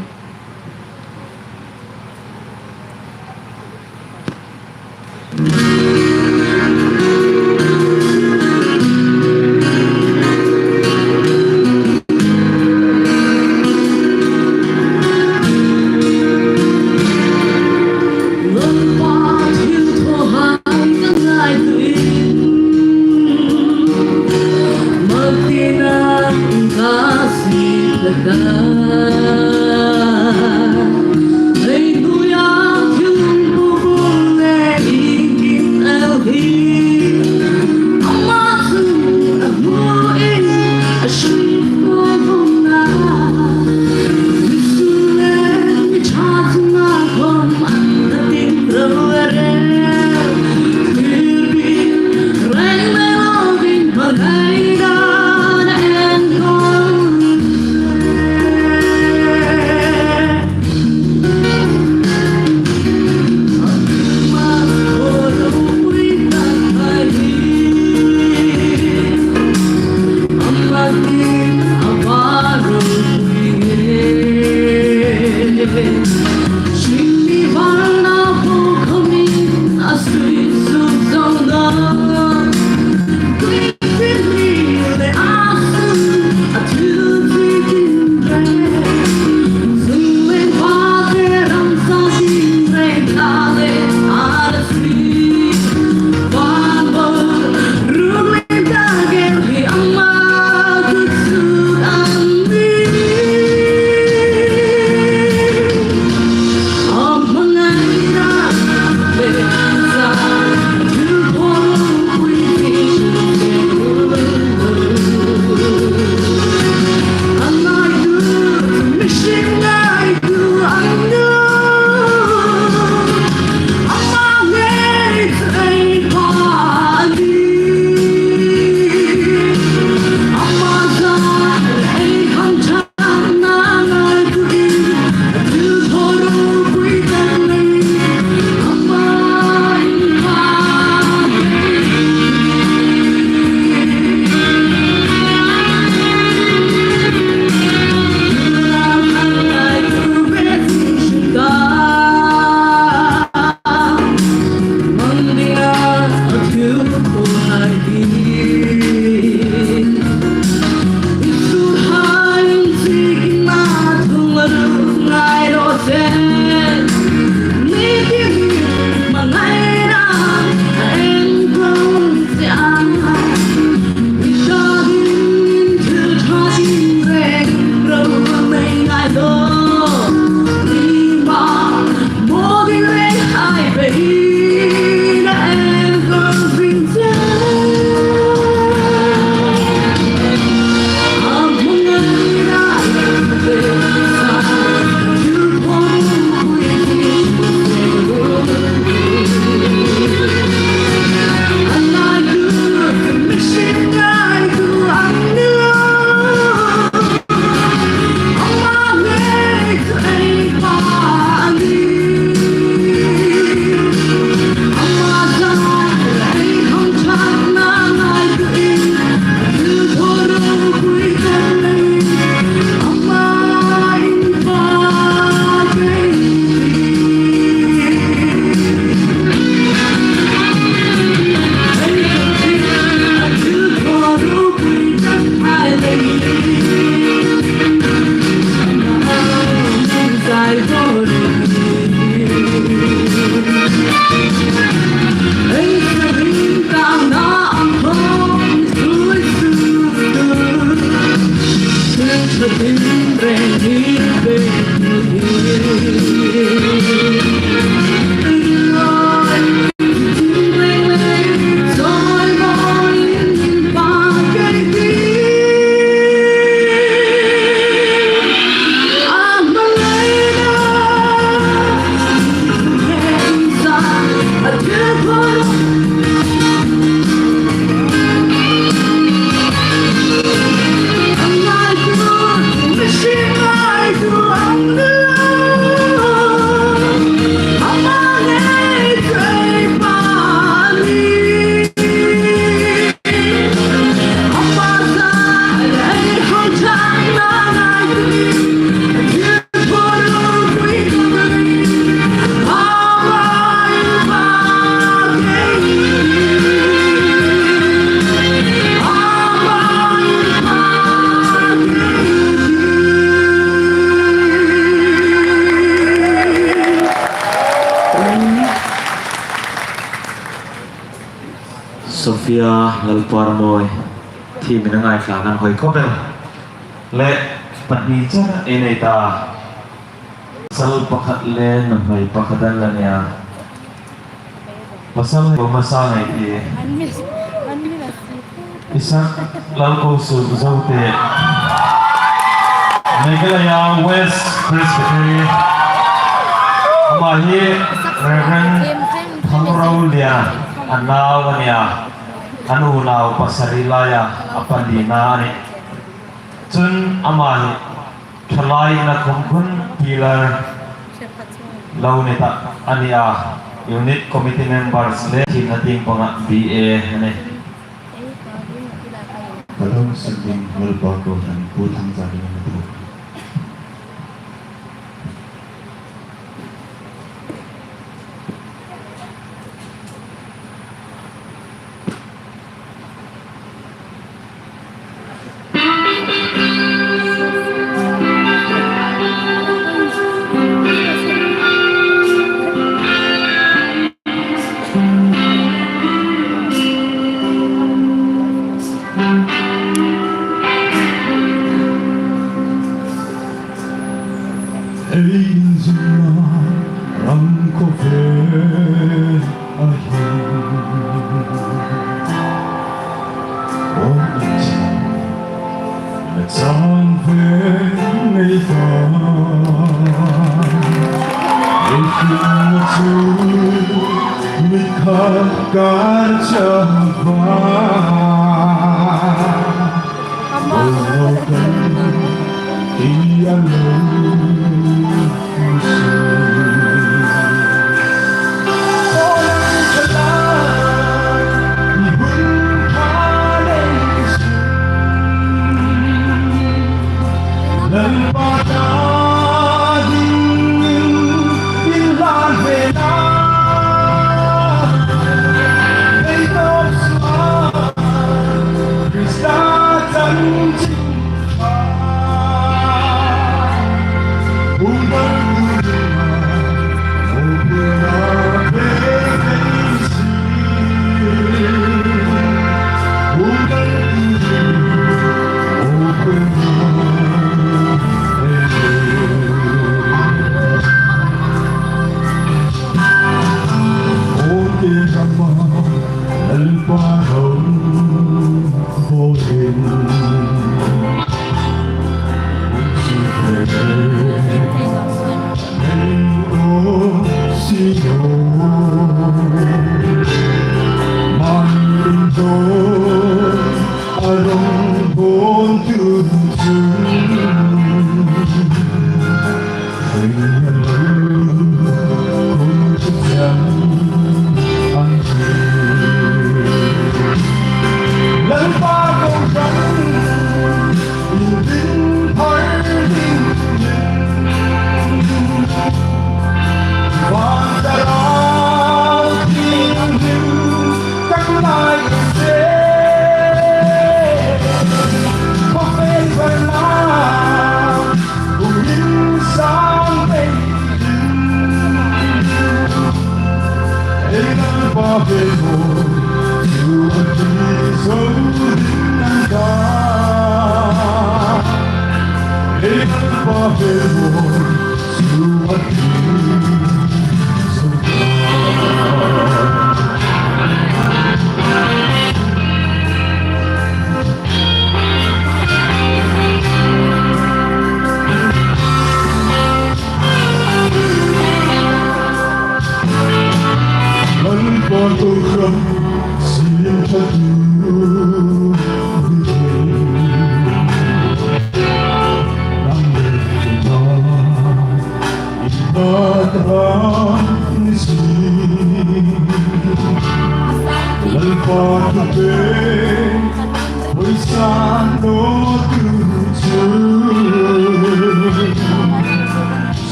Sophia Lalparmawi, thiem a ngai tla kan hoi khop el. Le pahni char ei nei ta. Pasal pakhat le nuhmei pakhat an la nih a. Pasal hi boma sa ngai ti. Isak Lalkosuok Zote, Meghalaya West Presbytery. Ama hi Reverend Thangroliana a nau a nih a. An unau pasari laia a palina a nih. Chun ama hi Thalai Nakhum Khun Pillar lo ni ta a nih a. Unit Committee Members le thiem na tieng panga B A a nih. Ka lo sak ding Lalpa kohran Pu Thangzalien a ni. Ei inzumna ram khawvel a hin, aw inzumna chang ve nei ta. Ei finna chu mi khat kar chang va. Aw lo kan ti a lo.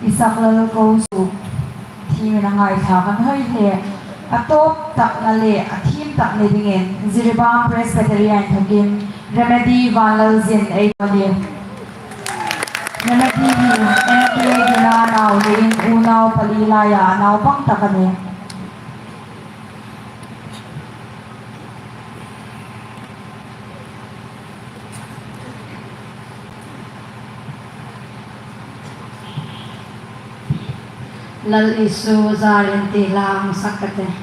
Isaklal Kosuok thiemin a ngaithlak a nuom hle. A tawp takna le a thiem tak ni dingin Jiribam Presbytery inthokin Remedy Vanlalzin ei ko a nih. Remedy hi M P A dina nau leiin unau pali laia a naupang tak a nih. Lal Isu zarin ti lang sak ka tih.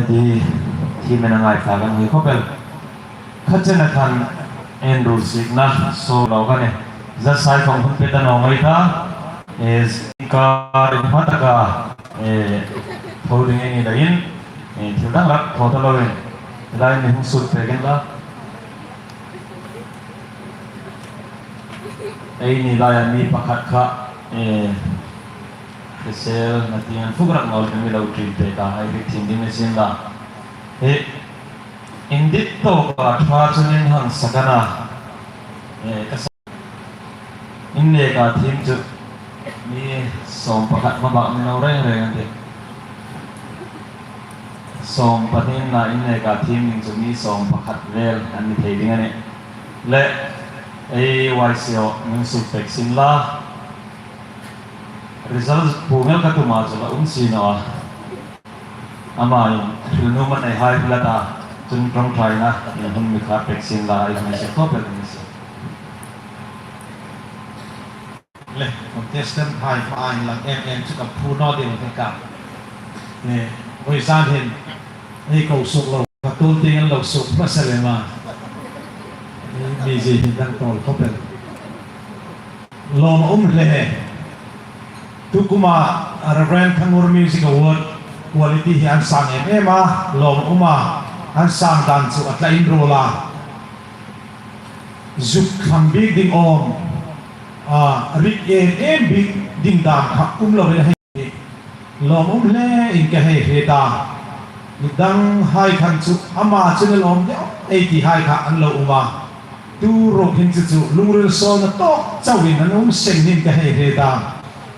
Ti, ti men a ngai ta kan hui khawp el. Kha chena khan en ru sikna so lo ka ni. Za sai khawm hun pe ta naw mai ta. E, ka ring hma taka, e, tho ding ei ni leiin, e, thil dang rak thaw ta loin. Lai ni hung sut pe gen la. Ei ni laia mi pakhat kha, e, Ka sel na tieng an fuk rak nawl kan mi lo ṭin pek a, ei rik thim ding ni sien la. He, indit tawka ṭha chun in hang sak a na. E, ka sa-, in neka thiem chu mi sawm pakhat hma bak ni lo reng reng an tih. Sawm pahni na in neka thiem ding chu mi sawm pakhat vel an ni thei ding a nih. Le, ei Y C O min suk pek sien la. Result pu ngel ka tuma chu la um si naw a. Ama in thil nuom a nei hai la ta, chun ṭawngṭaina in hun mi kha pek sien la, ei hun se khawp el ni si. Le, contestant hai hma ai lang em em chu ka phu naw ding ka. Ne, voi zan hin, ei ko suk lo, ka tul ting an lo suk hmasa lem a. Mi zie hin dang tawl khawp el. Lawm a um hle. Tukuma Reverend Thangur Music Award quality hi an sang em em a, lawm a um a, an sang dan chu a tla inruol a. Zuk thlang bik ding awm, a, rik em em bik ding dan kha um lo a hei. Lawm um hle in ka hei hriet a. Mi dang hai khan chu ama chu lawm deu ei ti hai kha an lo um a. Tu ruok hin chu chu lungril sawlna tawk chauin an um seng niin ka hei hriet a.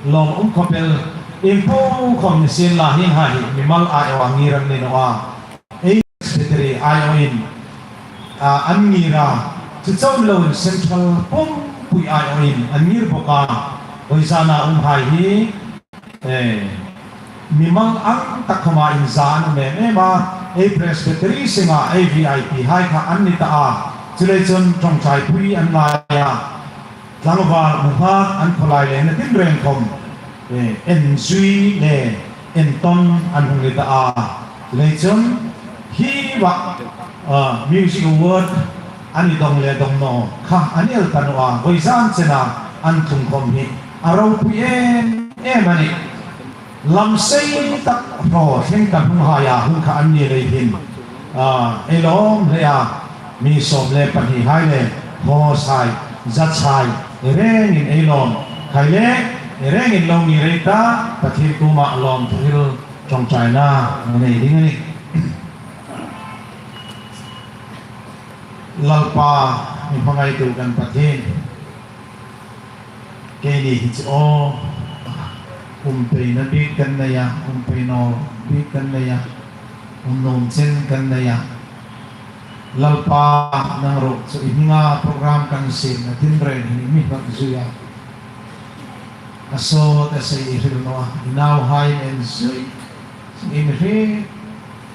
Lawm um khawp el, in po khawm ni sien la, hieng hai hi mimal aiawh a ngir an ni naw a. Ei Presbytery aiawhin, a, an ngir a. Chu chauh loin Central pumpui aiawhin an ngir bawk a. Voi zana um hai hi, e, mimal ang tak khawma inza an um em em a, ei Presbytery senga ei V I P hai kha an ni ta a. Chuleiin chun ṭawngṭaipui an ngai a. Tlangval nunghak an khawlai lengna tinreng khawm, e, enzui le entawn an hung ni ta a. Chuleiin chun hi va, a, Music Award an dong le dong naw kha an el ta naw a, voi zan chena an tlung khawm hi a ropui em em a nih. Lam sei tak hraw thleng kan hung hai a, hung kha an ni lei hin, a, ei lawm hle a, mi sawm le pahni hai le, hawsai, zatsai, rengin ei lawm khai le, rengin lo mi rei ta, Pathien kuoma lawmthu hril ṭawngṭaina nei ding a nih. Lalpa, mi hmangaitu kan Pathien. Keini hi chu aw, um peina bik kan nei a, um pei naw bik kan nei a, um nuom chen kan nei a. Lalpa, nang ruok chu i hminga program kan siemna tinreng hi mi hnawt zui a. A sawt a sei i hril naw a, i nauhai en zui. Inhriet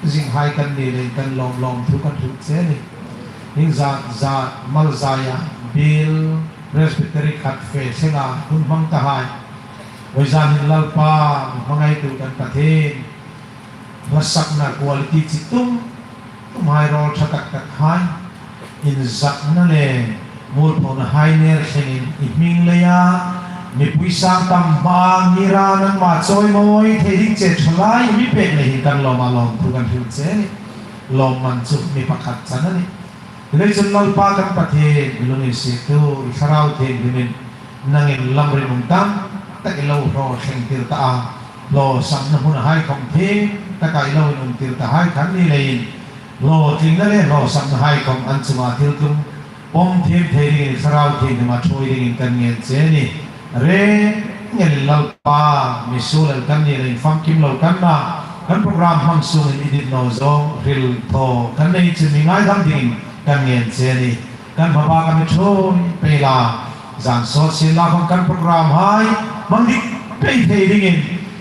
zinghai kan ni leiin kan lawm lawmthu kan hril che a nih. Hieng zat zat mal zaia biel Presbytery khat fe senga hun hmang ta hai. Voi zan hin Lalpa, hmangaitu kan Pathien, hlasakna quality chi tum tum hai, rawl ṭha tak tak hai, inzatna le mualphona hai ner thlengin i hming leia mipui sang tam hma ngira nangma chawimawi thei ding che ṭhalai mi pek nei hin kan lawm a, lawmthu kan hril che a nih. Lawmman chu mi pakhat chan a nih. Chuleiin chun Lalpa kan Pathien, i lunginsiettu, i Thlarau Thienghlimin nangin lamrim um tam tak i lo hraw thleng tir ta a, hlawsamna hmun hai khawm thiem taka i lo inum tir ta hai khan ni leiin, hlawtlingna le hlawsamna hai khawm an chunga thil tlung pawm thiem thei dingin i Thlarau Thienghlima ṭhuoi dingin kan ngen che a nih. Reng ngelin Lalpa, mi suol el kan ni leiin famkim lo kan na, kan program hmang sungin i dit naw zawng hril thaw kan nei chun mi ngaidam dingin kan ngen che a nih. Kan hmabak a mi ṭhuoi pei la, zan sawt sien la khawm kan program hai hmang dik pei thei dingin,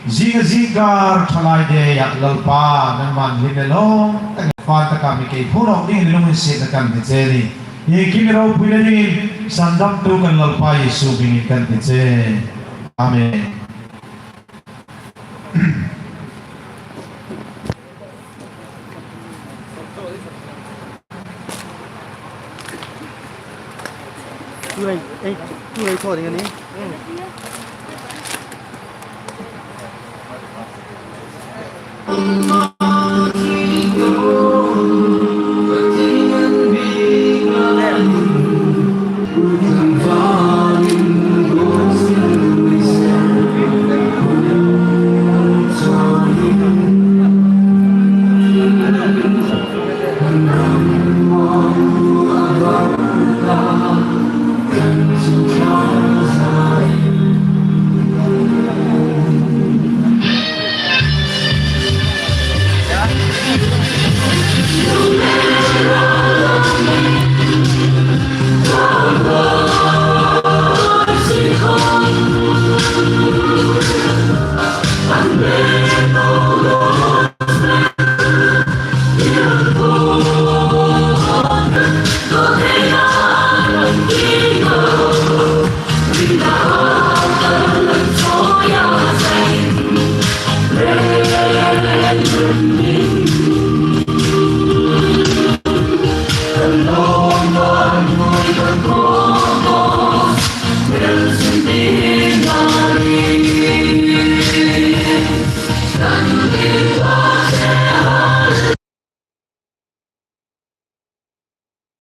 zinga zingkar ṭhalai deia Lalpa, nangman hlim le lawm takin fan taka mi kei phur awk dingin i lunginsietna kan hni che a nih. Iengkim i ropuina dingin sandamtu kan Lalpa Isu hmingin kan hni che. Amen. Tulai, ei, tulai thaw ding a nih.